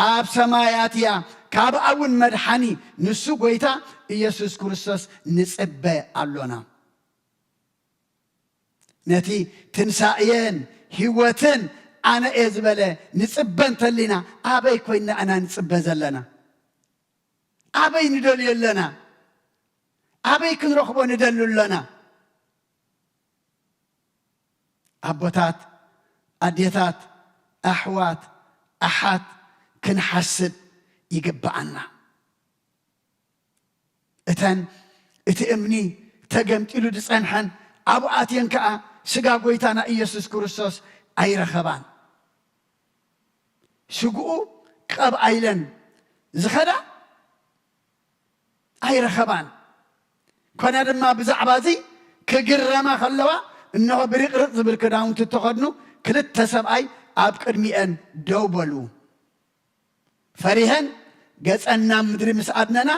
ኣብ ሰማያት እያ። ካብኣ እውን መድሓኒ ንሱ ጐይታ ኢየሱስ ክርስቶስ ንጽበ ኣሎና። ነቲ ትንሳኤን ህይወትን ኣነ እየ ዝበለ ንጽበ እንተሊና፣ ኣበይ ኮይንና ኢና ንጽበ ዘለና? ኣበይ ንደልዮ ኣለና? ኣበይ ክንረኽቦ ንደሊ ኣለና? ኣቦታት፣ ኣዴታት፣ ኣሕዋት፣ ኣሓት ክንሓስብ ይግብኣና። እተን እቲ እምኒ ተገምጢሉ ዝጸንሐን ኣብኡ ኣትየን ከኣ ስጋ ጐይታና ኢየሱስ ክርስቶስ ኣይረኸባን። ስግኡ ቀብኣ ኢለን ዝኸዳ ኣይረኸባን። ኮነ ድማ ብዛዕባ እዚ ክግረማ ከለዋ፣ እንሆ ብርቕርቕ ዝብል ክዳውንቲ እተኸድኑ ክልተ ሰብኣይ ኣብ ቅድሚኤን ደው በሉ። ፈሪሀን ገጸን ናብ ምድሪ ምስ ኣድነና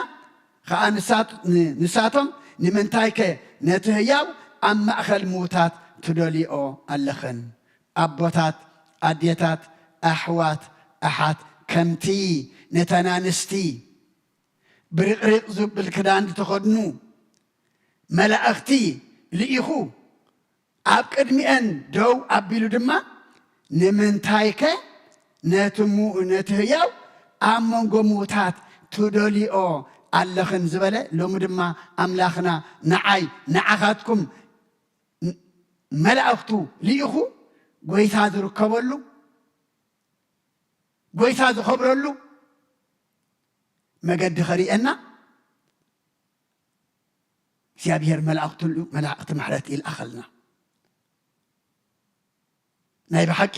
ኸኣ ንሳት-፣ ን-፣ ንሳቶም፣ "ንምንታይከ ነቲ ህያው ኣብ ማእከል ምዉታት ትደልይኦ ኣለኽን?" ኣቦታት፣ ኣዴታት፣ ኣሕዋት፣ ኣሓት፣ ከምቲ ነተን ኣንስቲ ብርቕሪቕ ዝብል ክዳን ዝተኸድኑ መላእኽቲ ልኢኹ፣ ኣብ ቅድሚኤን ደው ኣቢሉ ድማ፣ "ንምንታይከ ነቲ ሙ-፣ ነቲ ህያው ኣብ መንጎ ምዉታት ትደልይኦ ኣለኽን?" ዝበለ፣ ሎሚ ድማ ኣምላኽና ንዓይ ንዓኻትኩም ን-፣ መላእኽቱ ልኢኹ፣ ጐይታ ዝርከበሉ፣ ጐይታ ዝኸብረሉ መገዲ ኸርእየና እግዚኣብሔር መላእኽቱ፣ መላእኽቲ ምሕረት ይልኣኸልና። ናይ ብሓቂ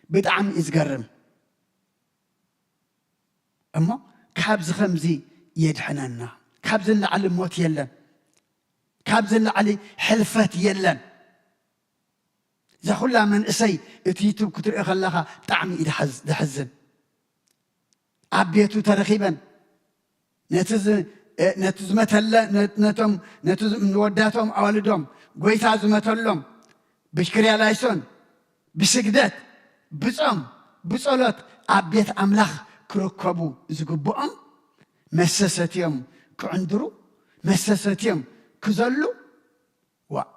ብጣዕሚ እዩ ዝገርም። እሞ ካብዚ ኸምዚ የድሕነና። ካብዚ ንላዕሊ ሞት የለን። ካብዚ ንላዕሊ ሕልፈት የለን። እዛ ኹላ መንእሰይ እቲ ዩቱብ ክትሪኦ ከለኻ ብጣዕሚ እዩ ድሓዝ-፣ ድሕዝን። ኣብ ቤቱ ተረኺበን ነቲ ዝ-፣ እ፣ ነቲ ዝመተለ-፣ ነ-፣ ነቶም፣ ነቲ ዝ-፣ ንወዳቶም ኣዋልዶም ጐይታ ዝመተሎም ብክርያ ላይሶን፣ ብስግደት፣ ብጾም፣ ብጸሎት ኣብ ቤት ኣምላኽ ክርከቡ ዝግብኦም፣ መስተ ሰትዮም ክዕንድሩ፣ መስተ ሰትዮም ክዘሉ፣ ዋእ!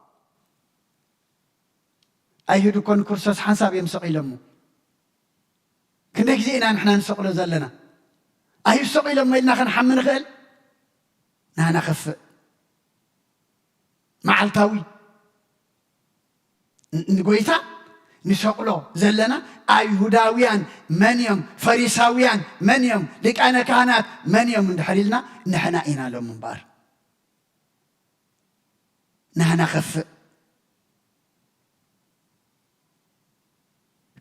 ኣይሁድ እኮ ንክርስቶስ ሓንሳብ እዮም ሰቒሎሞ። ክንደይ ግዜ ኢና ንሕና ንሰቕሎ ዘለና? ኣይሁድ ሰቒሎሞ ኢልና ክንሓሚ ንኽእል? ናህና ከፍእ። መዓልታዊ ን-፣ ንጐይታ ንሰቕሎ ዘለና ኣይሁዳውያን መን እዮም? ፈሪሳውያን መን እዮም? ሊቃነ ካህናት መን እዮም? እንድሕር ኢልና ንሕና ኢና ሎም እምበኣር። ናህና ከፍእ።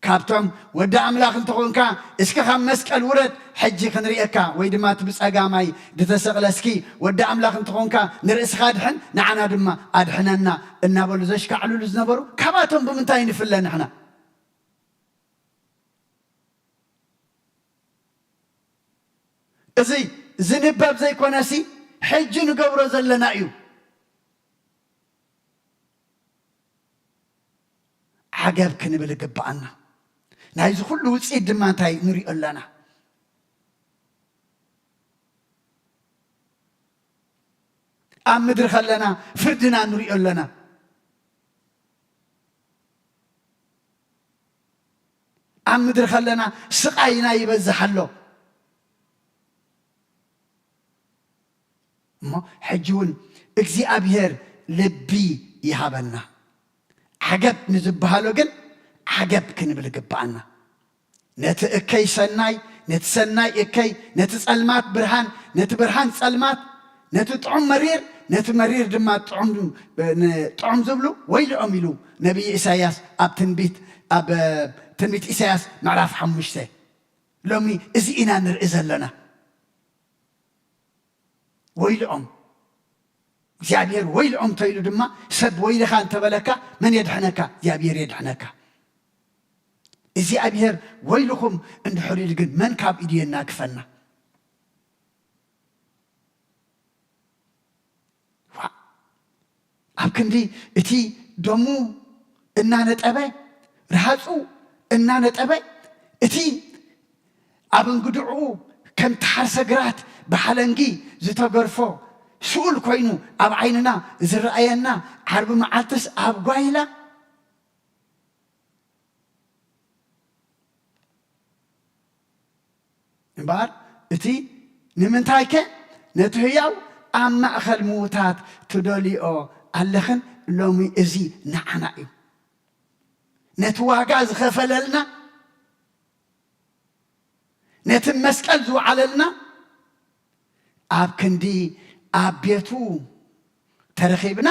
ካብቶም ወዲ ኣምላኽ እንተኾንካ፣ እስከ ካብ መስቀል ውረድ፣ ሕጂ ክንርእየካ፣ ወይ ድማ እቲ ብጸጋማይ ዝተሰቕለ፣ እስኪ ወዲ ኣምላኽ እንተኾንካ ንርእስኻ ኣድሕን፣ ንዓና ድማ ኣድሕነና እናበሉ ዘሽካዕልሉ ዝነበሩ፣ ካብኣቶም ብምንታይ ንፍለ ንሕና? እዚ ዝንበብ ዘይኮነሲ፣ ሕጂ ንገብሮ ዘለና እዩ። ዓገብ ክንብል ይግብኣና። ናይዚ ኩሉ ውጽኢት ድማ እንታይ ንሪኦ ኣለና? ኣብ ምድሪ ከለና ፍርድና ንሪኦ ኣለና። ኣብ ምድሪ ከለና ስቓይና ይበዝሕ ኣሎ። እሞ ሕጂ እውን እግዚኣብሔር ልቢ ይሃበና። ዓገብ ንዝበሃሎ ግን ዓገብ ክንብል ይግብኣና። ነቲ እከይ ሰናይ፣ ነቲ ሰናይ እከይ፣ ነቲ ጸልማት ብርሃን፣ ነቲ ብርሃን ጸልማት፣ ነቲ ጥዑም መሪር፣ ነቲ መሪር ድማ ጥዑም፣ ን-፣ ጥዑም ዝብሉ ወይልኦም ኢሉ ነቢይ ኢሳይያስ ኣብ ትንቢት፣ ኣብ ትንቢት ኢሳይያስ ምዕራፍ ሓሙሽተ። ሎሚ እዚ ኢና ንርኢ ዘለና። ወይልኦም። እግዚኣብሔር ወይልኦም እንተኢሉ ድማ፣ ሰብ ወይልኻ እንተበለካ፣ መን የድሕነካ? እግዚኣብሔር የድሕነካ። እግዚኣብሔር ወይልኹም እንድሕር ኢሉ ግን፣ መን ካብ ኢዱ የናግፈና? ዋእ! ኣብ ክንዲ እቲ ደሙ እናነጠበ፣ ረሃጹ እናነጠበ፣ እቲ ኣብ እንግድዕኡ ከም ተሓርሰ ግራት ብሓለንጊ ዝተገርፎ ስኡል ኮይኑ ኣብ ዓይንና ዝረኣየና ዓርቢ መዓልትስ ኣብ ጓይላ እምበኣር እቲ ንምንታይከ ነቲ ህያው ኣብ ማእከል ምዉታት ትደልዮ ኣለኽን? ሎሚ እዚ ንዓና እዩ። ነቲ ዋጋ ዝኸፈለልና፣ ነቲ መስቀል ዝወዓለልና፣ ኣብ ክንዲ ኣብ ቤቱ ተረኺብና፣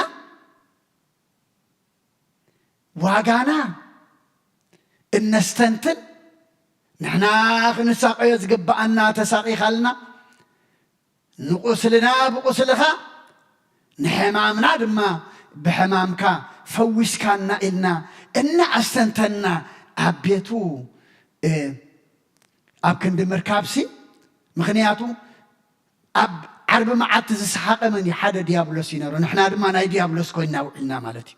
ዋጋና እነስተንትን፣ ንሕና ክንሳቐዮ ዝግብኣና ተሳቒኻልና፣ ንቑስልና ብቑስልኻ፣ ንሕማምና ድማ ብሕማምካ ፈዊስካና ኢልና እናኣስተንተንና ኣብ ቤቱ፣ እ፣ ኣብ ክንዲ ምርካብሲ፣ ምኽንያቱ ኣብ ዓርቢ መዓልቲ ዝሰሓቐ መን እዩ? ሓደ ዲያብሎስ እዩ ነይሩ። ንሕና ድማ ናይ ዲያብሎስ ኮይንና ውዒልና ማለት እዩ።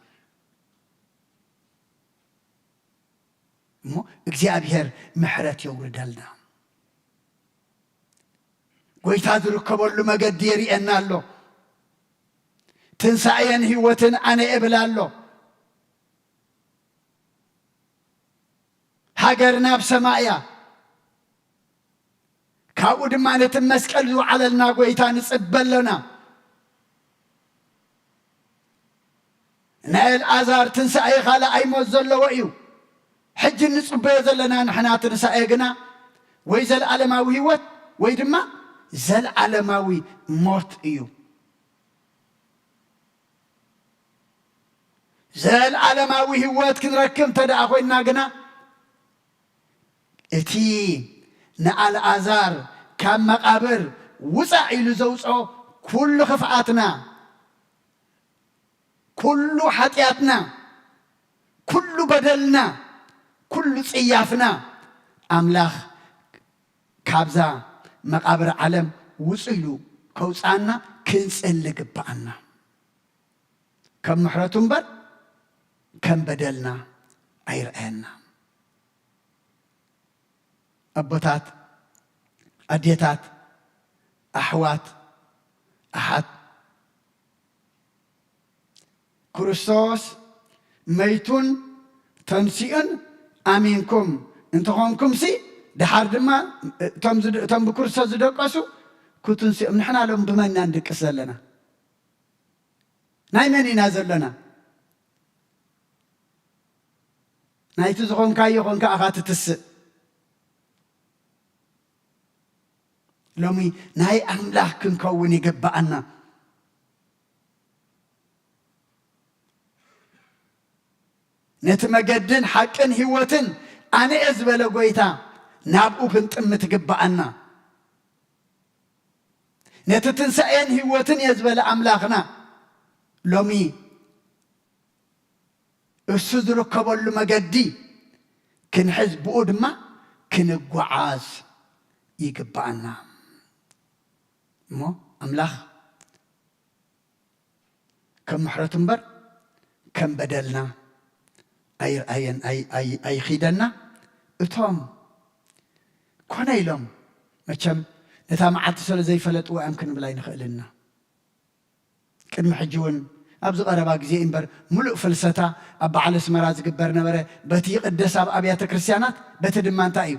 እሞ እግዚኣብሔር ምሕረት የውርደልና። ጎይታ ዝርከበሉ መገዲ የርእየና ኣሎ። ትንሳኤን ህይወትን ኣነ እብል ኣሎ። ሃገርና ኣብ ሰማይ እያ። ካብኡ ድማ ነቲ መስቀል ዝወዓለልና ጎይታ ንጽበ ኣሎና። ናይ ኣልኣዛር ትንሳኤ ካልኣይ ሞት ዘለዎ እዩ። ሕጂ እንጽበዮ ዘለና ንሕና ትንሳኤ ግና ወይ ዘለኣለማዊ ህይወት ወይ ድማ ዘለኣለማዊ ሞት እዩ። ዘለኣለማዊ ህይወት ክንረክብ እንተ ደኣ ኮይንና ግና፣ እቲ ንኣልኣዛር ካብ መቓብር ውጻእ ኢሉ ዘውጽኦ ኩሉ ክፍኣትና፣ ኩሉ ሓጢኣትና፣ ኩሉ በደልና፣ ኩሉ ጽያፍና ኣምላኽ ካብዛ መቓብር ዓለም ውጹእ ኢሉ ከውጽኣና ክንጽሊ ግብኣና። ከም ምሕረቱ እምበር ከም በደልና ኣይርኣየና። ኣቦታት፣ ኣዴታት፣ ኣሕዋት፣ ኣሓት፣ ክርስቶስ መይቱን ተንሲኡን ኣሚንኩም እንተኾንኩምሲ፣ ደሓር ድማ እቶም ዝድ-፣ እቶም ብክርስቶስ ዝደቀሱ ክትንስኦም። ንሕና ሎም ብመን ኢና ንድቅስ ዘለና? ናይ መን ኢና ዘለና? ናይቲ ዝኾንካዮ ኾንካ ኢኻ ትትስእ። ሎሚ ናይ ኣምላኽ ክንከውን ይግብኣና። ነቲ መገድን ሓቅን ህይወትን ኣነ እየ ዝበለ ጎይታ ናብኡ ክንጥምት ይግብኣና። ነቲ ትንሳኤን ህይወትን እየ ዝበለ ኣምላኽና ሎሚ እሱ ዝርከበሉ መገዲ ክንሕዝ፣ ብኡ ድማ ክንጓዓዝ ይግብኣና። እሞ ኣምላኽ ከም ምሕረቱ እምበር ከም በደልና ኣይርኣየን፣ ኣይ-፣ ኣይ-፣ ኣይኺደና። እቶም ኮነ ኢሎም፣ መቸም ነታ መዓልቲ ስለ ዘይፈለጥዋ እዮም ክንብል ኣይንኽእልን ኢና። ቅድሚ ሕጂ እውን ኣብዚ ቀረባ ግዜ እምበር፣ ምሉእ ፍልሰታ ኣብ በዓል ኣስመራ ዝግበር ነበረ። በቲ ይቕደስ ኣብ ኣብያተ ክርስቲያናት፣ በቲ ድማ እንታይ እዩ?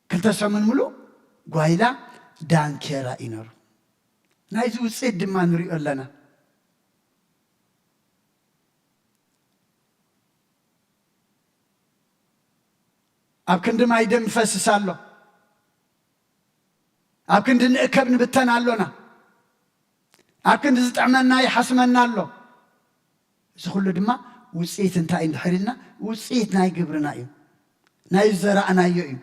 ክልተ ሰሙን ምሉእ ጓይላ ዳንኬራ እዩ ነሩ። ናይዚ ውፅኢት ድማ ንሪኦ ኣለና። ኣብ ክንዲ ማይ ደም ይፈስስ ኣሎ። ኣብ ክንዲ ንእከብ ንብተን ኣሎና። ኣብ ክንዲ ዝጥዕመና ይሓስመና ኣሎ። እዚ ኩሉ ድማ ውፅኢት እንታይ እንድሕር ኢልና፣ ውፅኢት ናይ ግብርና እዩ። ናይ ዝዘራእናዮ እዩ።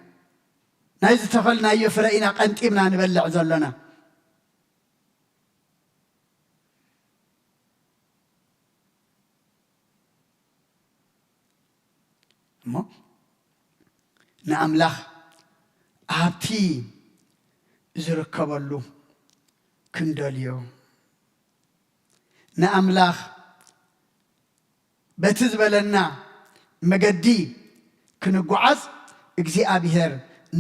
ናይ ዝተኸልናዮ ፍረ ኢና ቀንጢብና ንበልዕ ዘሎና። እሞ ንኣምላኽ ኣብቲ ዝርከበሉ ክንደልዮ፣ ንኣምላኽ በቲ ዝበለና መገዲ ክንጓዓዝ እግዚኣብሔር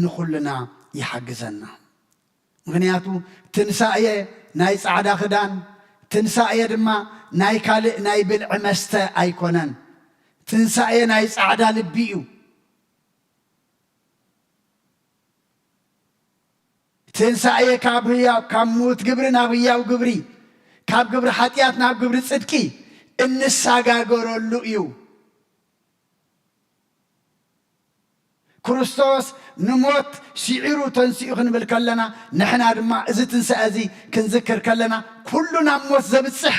ንኹልና ይሓግዘና። ምኽንያቱ ትንሳኤ ናይ ጻዕዳ ክዳን፣ ትንሳኤ ድማ ናይ ካልእ ናይ ብልዒ መስተ ኣይኮነን። ትንሳኤ ናይ ጻዕዳ ልቢ እዩ። ትንሳኤ ካብ ህያው፣ ካብ ምዉት ግብሪ ናብ ህያው ግብሪ፣ ካብ ግብሪ ሓጢኣት ናብ ግብሪ ጽድቂ እንሰጋገረሉ እዩ። ክርስቶስ ንሞት ስዒሩ ተንሲኡ ክንብል ከለና፣ ንሕና ድማ እዚ ትንሳኤ እዚ ክንዝክር ከለና፣ ኩሉ ናብ ሞት ዘብጽሕ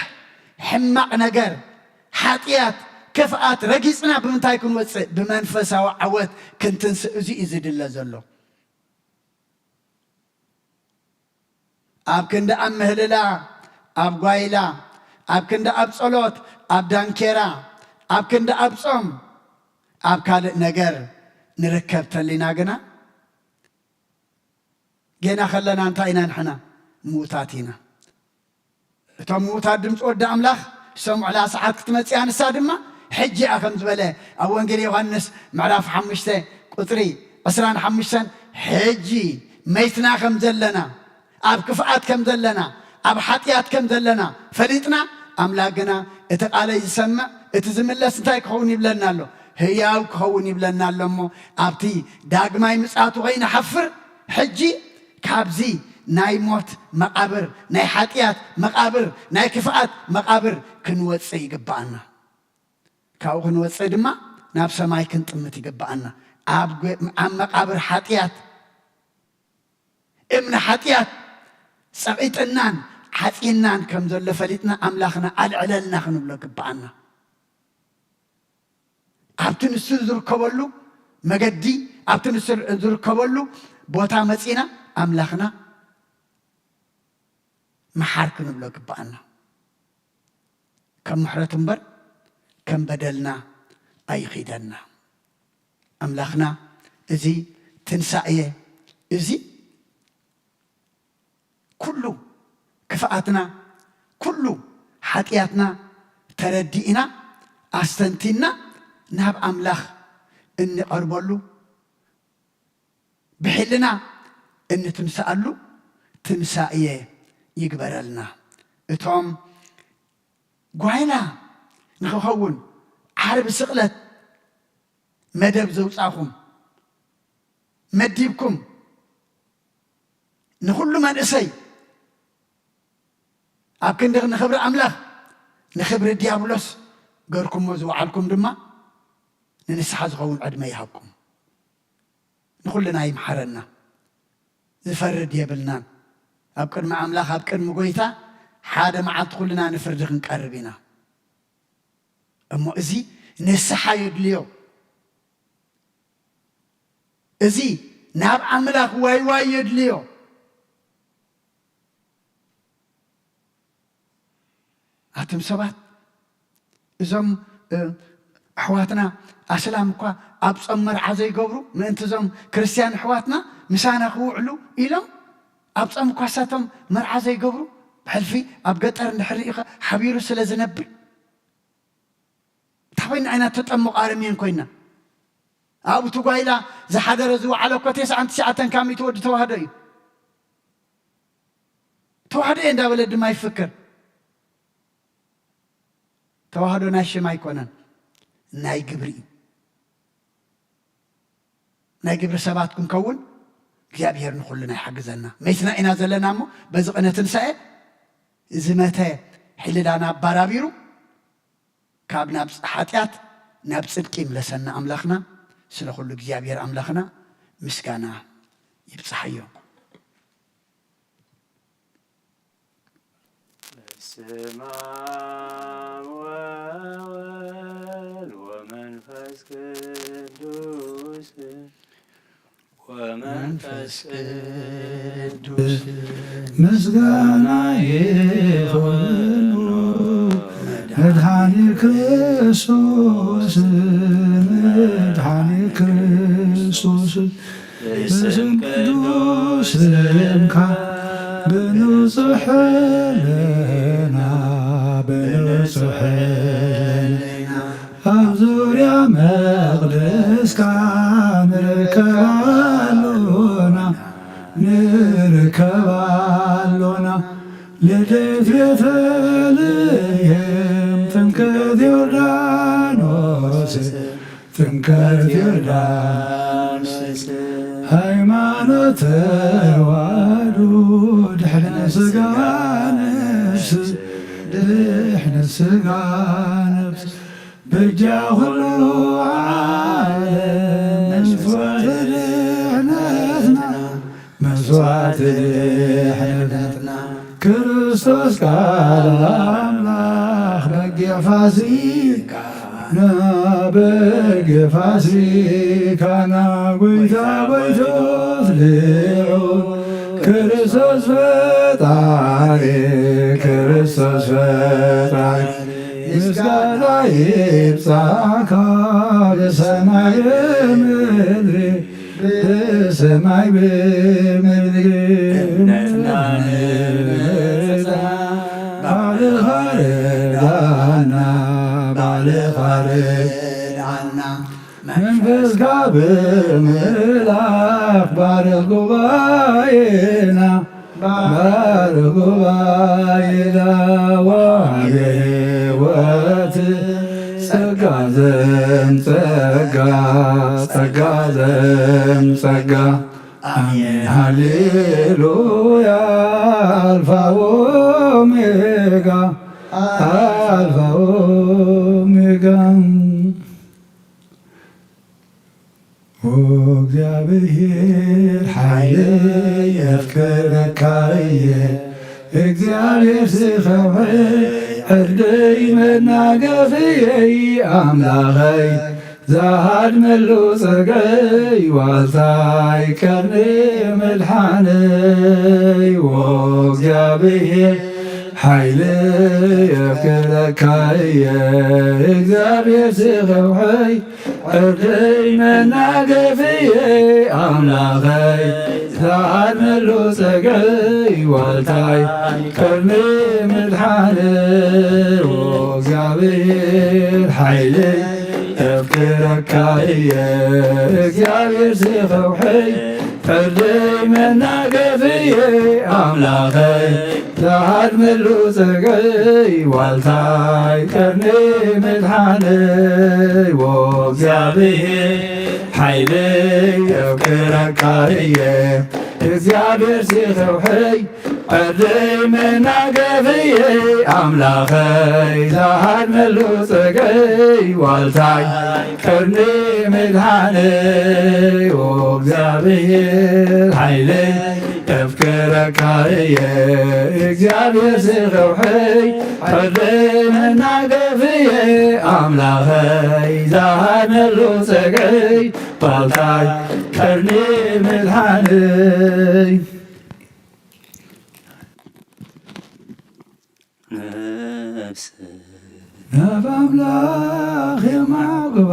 ሕማቕ ነገር፣ ሓጢኣት፣ ክፍኣት ረጊጽና ብምንታይ ክንወጽእ? ብመንፈሳዊ ዓወት ክንትንስእ። እዚ እዩ ዝድለ ዘሎ። ኣብ ክንዲ ኣብ ምህልላ፣ ኣብ ጓይላ፣ ኣብ ክንዲ ኣብ ጸሎት፣ ኣብ ዳንኬራ፣ ኣብ ክንዲ ኣብ ጾም፣ ኣብ ካልእ ነገር ንርከብ ተሊና ግና፣ ጌና ከለና እንታይ ኢና ንሕና? ምዉታት ኢና። እቶም ምዉታት ድምፂ ወዲ ኣምላኽ ዝሰምዑላ ሰዓት ክትመፅእ እያ። ንሳ ድማ ሕጂ እያ ከም ዝበለ ኣብ ወንጌል ዮሃንስ ምዕራፍ ሓሙሽተ ቁፅሪ ዕስራን ሓሙሽተን፣ ሕጂ መይትና ከም ዘለና፣ ኣብ ክፍኣት ከም ዘለና፣ ኣብ ሓጢኣት ከም ዘለና ፈሊጥና፣ ኣምላኽ ግና እቲ ቃለይ ዝሰምዕ፣ እቲ ዝምለስ እንታይ ክኸውን ይብለና ኣሎ? ህያው ክኸውን ይብለና ኣሎ። እሞ ኣብቲ ዳግማይ ምጽኣቱ ከይንሓፍር፣ ሕጂ ካብዚ ናይ ሞት መቓብር፣ ናይ ሓጢኣት መቓብር፣ ናይ ክፍኣት መቓብር ክንወጽእ ይግብኣና። ካብኡ ክንወጽእ ድማ ናብ ሰማይ ክንጥምት ይግብኣና። ኣብ ጎ-፣ ኣብ መቓብር ሓጢኣት፣ እምኒ ሓጢኣት ጸቒጥናን ሓጺናን ከም ዘሎ ፈሊጥና፣ ኣምላኽና ኣልዕለልና ክንብሎ ይግብኣና። ኣብቲ ንሱ ዝርከበሉ መገዲ፣ ኣብቲ ንሱ ዝርከበሉ ቦታ መጺና፣ ኣምላኽና መሓር ክንብሎ ይግብኣና። ከም ምሕረቱ እምበር ከም በደልና ኣይኺደና። ኣምላኽና እዚ ትንሳኤ እዚ ኩሉ ክፍኣትና፣ ኩሉ ሓጢኣትና ተረዲእና፣ ኣስተንቲና ናብ ኣምላኽ እንቐርበሉ፣ ብሕልና እንትንስኣሉ ትንሳኤ ይግበረልና። እቶም ጓይላ ንኽኸውን ዓርቢ ስቕለት መደብ ዘውጻኹም መዲብኩም፣ ንኹሉ መንእሰይ ኣብ ክንዲ ንኽብሪ ኣምላኽ ንኽብሪ ዲያብሎስ ገርኩሞ ዝወዓልኩም ድማ፣ ንንስሓ ዝኸውን ዕድመ ይሃብኩም። ንኹልና ይምሓረና። ዝፈርድ የብልናን። ኣብ ቅድሚ ኣምላኽ፣ ኣብ ቅድሚ ጎይታ ሓደ መዓልቲ ኩልና ንፍርዲ ክንቀርብ ኢና። እሞ እዚ ንስሓ የድልዮ። እዚ ናብ ኣምላኽ ዋይ ዋይ የድልዮ። ኣቱም ሰባት፣ እዞም፣ እ፣ ኣሕዋትና ኣስላም እኳ ኣብ ጾም መርዓ ዘይገብሩ፣ ምእንቲ እዞም ክርስትያን ኣሕዋትና ምሳና ክውዕሉ ኢሎም ኣብ ጾም እኳ ሳቶም መርዓ ዘይገብሩ፣ ብሕልፊ ኣብ ገጠር እንድሕር ርኢኻ ሓቢሩ ስለ ዝነብር፣ እንታይ ኮይና ኢና ተጠምቕ ኣረሜን ኮይና? ኣብኡ እቲ ጓይላ ዝሓደረ ዝወዓለ እኮ ተስዓን ትሽዓተን ካብ ሚእቲ ወዲ ተዋህዶ እዩ። ተዋህዶ እየ እንዳበለ ድማ ይፍክር። ተዋህዶ ናይ ሽም ኣይኮነን፣ ናይ ግብሪ እዩ። ናይ ግብሪ ሰባት ክንከውን እግዚኣብሔር ንኹልና ይሓግዘና። መይትና ኢና ዘለና እሞ በዚ ቅነ ትንሳኤ ዝመተ ሕልላና ኣባራቢሩ ካብ ናብ ሓጢኣት ናብ ጽድቂ ይምለሰና ኣምላኽና። ስለ ኩሉ እግዚኣብሔር ኣምላኽና ምስጋና ይብጽሓዮ። በስመ አብ ወወልድ ወመንፈስ ቅዱስ ወመንፈስ ቅዱስ ምስጋና ይኹን መድኃኒ ክርስቶስ መድኃኒ ክርስቶስ ብስም ቅዱስ ስምካ ብንጹሕ ሕልና፣ ብንጹሕ ሕልና ኣብ ዙርያ መቕደስካ ንርከብ ኣሎና፣ ንርከብ ኣሎና። ልደት ቤተልሔም፣ ጥምቀት ዮርዳኖስ፣ ጥምቀት ዮርዳኖስ፣ ሃይማኖት ተዋህዶ፣ ድሕነ ስጋ ነፍስ፣ ድሕነ ስጋ ነፍስ፣ በጃ ኩሉ ዓለም መስዋዕቲ ድሕነትና፣ መስዋዕቲ ድሕነትና። ክርስቶስ ቃል ኣምላኽ በጊዕ ፋሲካና፣ በጊዕ ፋሲካና፣ ጎይታ ጎይቶት ልዑል ክርስቶስ ፈጣሪ፣ ክርስቶስ ፈጣሪ፣ ምስጋና ይብጻሕካ ብሰማይ ብምድሪ፣ ብሰማይ ብምድሪ። እምነትና ንምጽና ባዕልኻ ርዳና፣ ባዕልኻ ርዳና። መንፈስካ ብምልኣኽ ባርኽ ጉባኤና፣ ባርኽ ጉባኤና። ወሃቢ ሕይወት ጸጋ ዘም ጸጋ፣ ጸጋ ዘም ጸጋ። ኣሜን ሃሌሉያ። ኣልፋ ኦሜጋ፣ ኣልፋ ኦሜጋ። ኦ እግዚኣብሔር ሓይለይ የፍቅረካ እየ፣ እግዚኣብሔር ዝኸውዐይ ዕርደይ መናገፍየይ ኣምላኸይ፣ ዝሃድመሉ ጸግዐይ ዋልታይ ቀርኒ መድሓነይ። ኦ እግዚኣብሔር ሓይለይ የፍቅረካ እየ፣ እግዚኣብሔር ዝኸውዐይ ዕርደይ መናገፍየይ ኣምላኸይ፣ ዝሃድመሉ ጸግዐይ ዋልታይ ቀርኒ መድሓነይ። ኦ እግዚኣብሔር ሓይለይ የፍቅረካ እየ፣ እግዚኣብሔር ዝኸውዐይ ዕርደይ መናገፍየይ ኣምላኸይ፣ ዝሃድመሉ ጸግዐይ ዋልታይ ቀርኒ መድሓነይ። ኦ እግዚኣብሔር ሓይለይ የፍቅረካ እየ፣ እግዚኣብሔር ዝኸውዐይ ዕርደይ መናገፍየይ ኣምላኸይ፣ ዝሃድመሉ ጸግዐይ ዋልታይ ቀርኒ መድሓነይ። ኦ እግዚኣብሔር ሓይለይ የፍቅረካ እየ፣ እግዚኣብሔር ዝኸውዐይ ዕርደይ መናገፍየይ ኣምላኸይ፣ ዝሃድመሉ ጸግዐይ ዋልታይ ቀርኒ መድሓነይ። ነፍስ ናብ ኣምላኽ የማዕብባ፣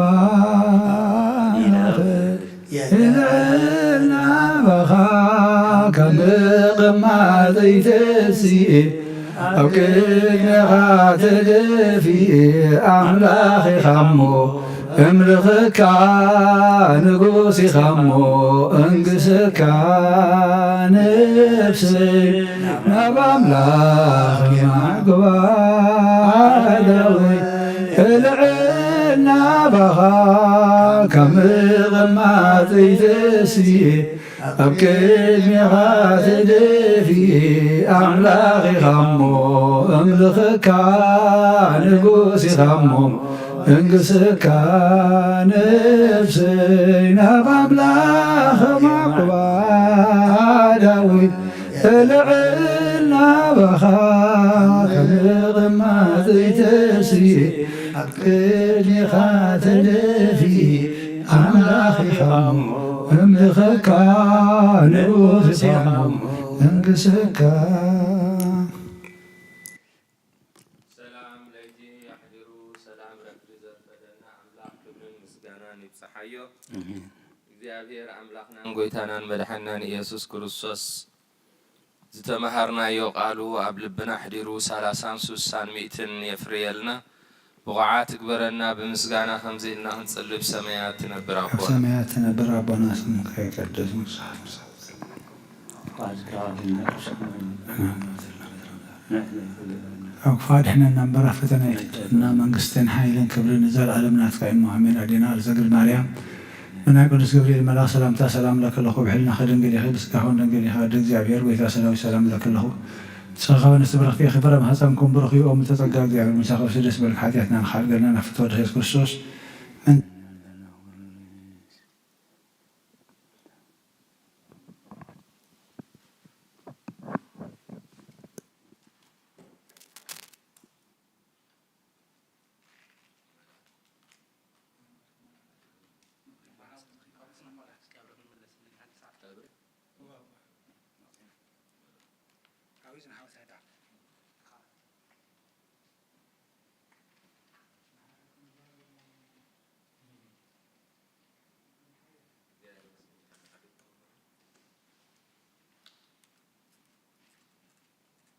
ይልዕል ናባኻ ከም ምቕማጠይ ተስኤ፣ ኣብ ቅድሜኻ ተደፊኤ ኣምላኽ ኢኻ እሞ እምልኸካ ንጉስ ኢኻ እሞ እንግሰካ ነፍሰይ ናብ ኣምላኽ የማዕግባ ዳዊት እልዕል ናባኻ ካብ ምቕማጠይ ተስየ ኣብ ቅድሜኻ ተደፊኤ ኣምላኽ ኢኻ እሞ እምልኸካ ንጉስ ኢኻ እሞ እንግሰካ ነፍሰይ ናብ ኣምላኽ ማዕዋ ዳዊት እልዕል ናባኻ ከም ምቕማጠይ ተስየ ኣብ ቅድሜኻ ተደፊኤ ኣምላኽ ኢኻ እሞ እምልኸካ ንጉስ ኢኻ እሞ እንግሰካ። ሰላም ለይቲ ኣሕዲሩ ሰላም ረፍዲ ዘርፈደና ኣምላኽ ክብርን ምስጋናን ይብጽሓዮ። እግዚኣብሔር ኣምላኽናን ጎይታናን መድሓናን ኢየሱስ ክርስቶስ ዝተመሃርናዮ ቃሉ ኣብ ልብና ኣሕዲሩ ሰላሳን ስሳን ሚእትን የፍርየልና። ብቑዓት እግበረና። ብምስጋና ከምዚ ኢልና ክንጽልብ ሰማያት ትነብር ኣብ ኣቦና። ሰማያት ትነብር ኣቦና ስምካ ይቀደስ። ኣብ ክፋ ድሕነና እምበር ኣብ ፈተና ይትእትወና። መንግስትን ሓይልን ክብርን ንዘለኣለም ናትካ እዩ። ኣሜን። ኣዴና ርእሰ ግድ ማርያም ብናይ ቅዱስ ገብርኤል መልኣኽ ሰላምታ ሰላም እለኪ ኣለኹ። ብሕልናኺ ድንግል ኢኺ፣ ብስጋኺ እውን ድንግል ኢኺ። ኣደ እግዚኣብሔር፣ ጎይታ ሰራዊት፣ ሰላም እለኪ ኣለኹ። ንስኺ ከበ ንስቲ ብረኽቲ ኢኺ፣ ፍረ ማህፀንኩም ብሩኽ እዩ። እም ተጸጋ እግዚኣብሔር ምሳኺ፣ ደስ በልኪ። ሓጢኣትና ንኻልገልና ናብ ፍትወ ድኻ የሱስ ክርስቶስ።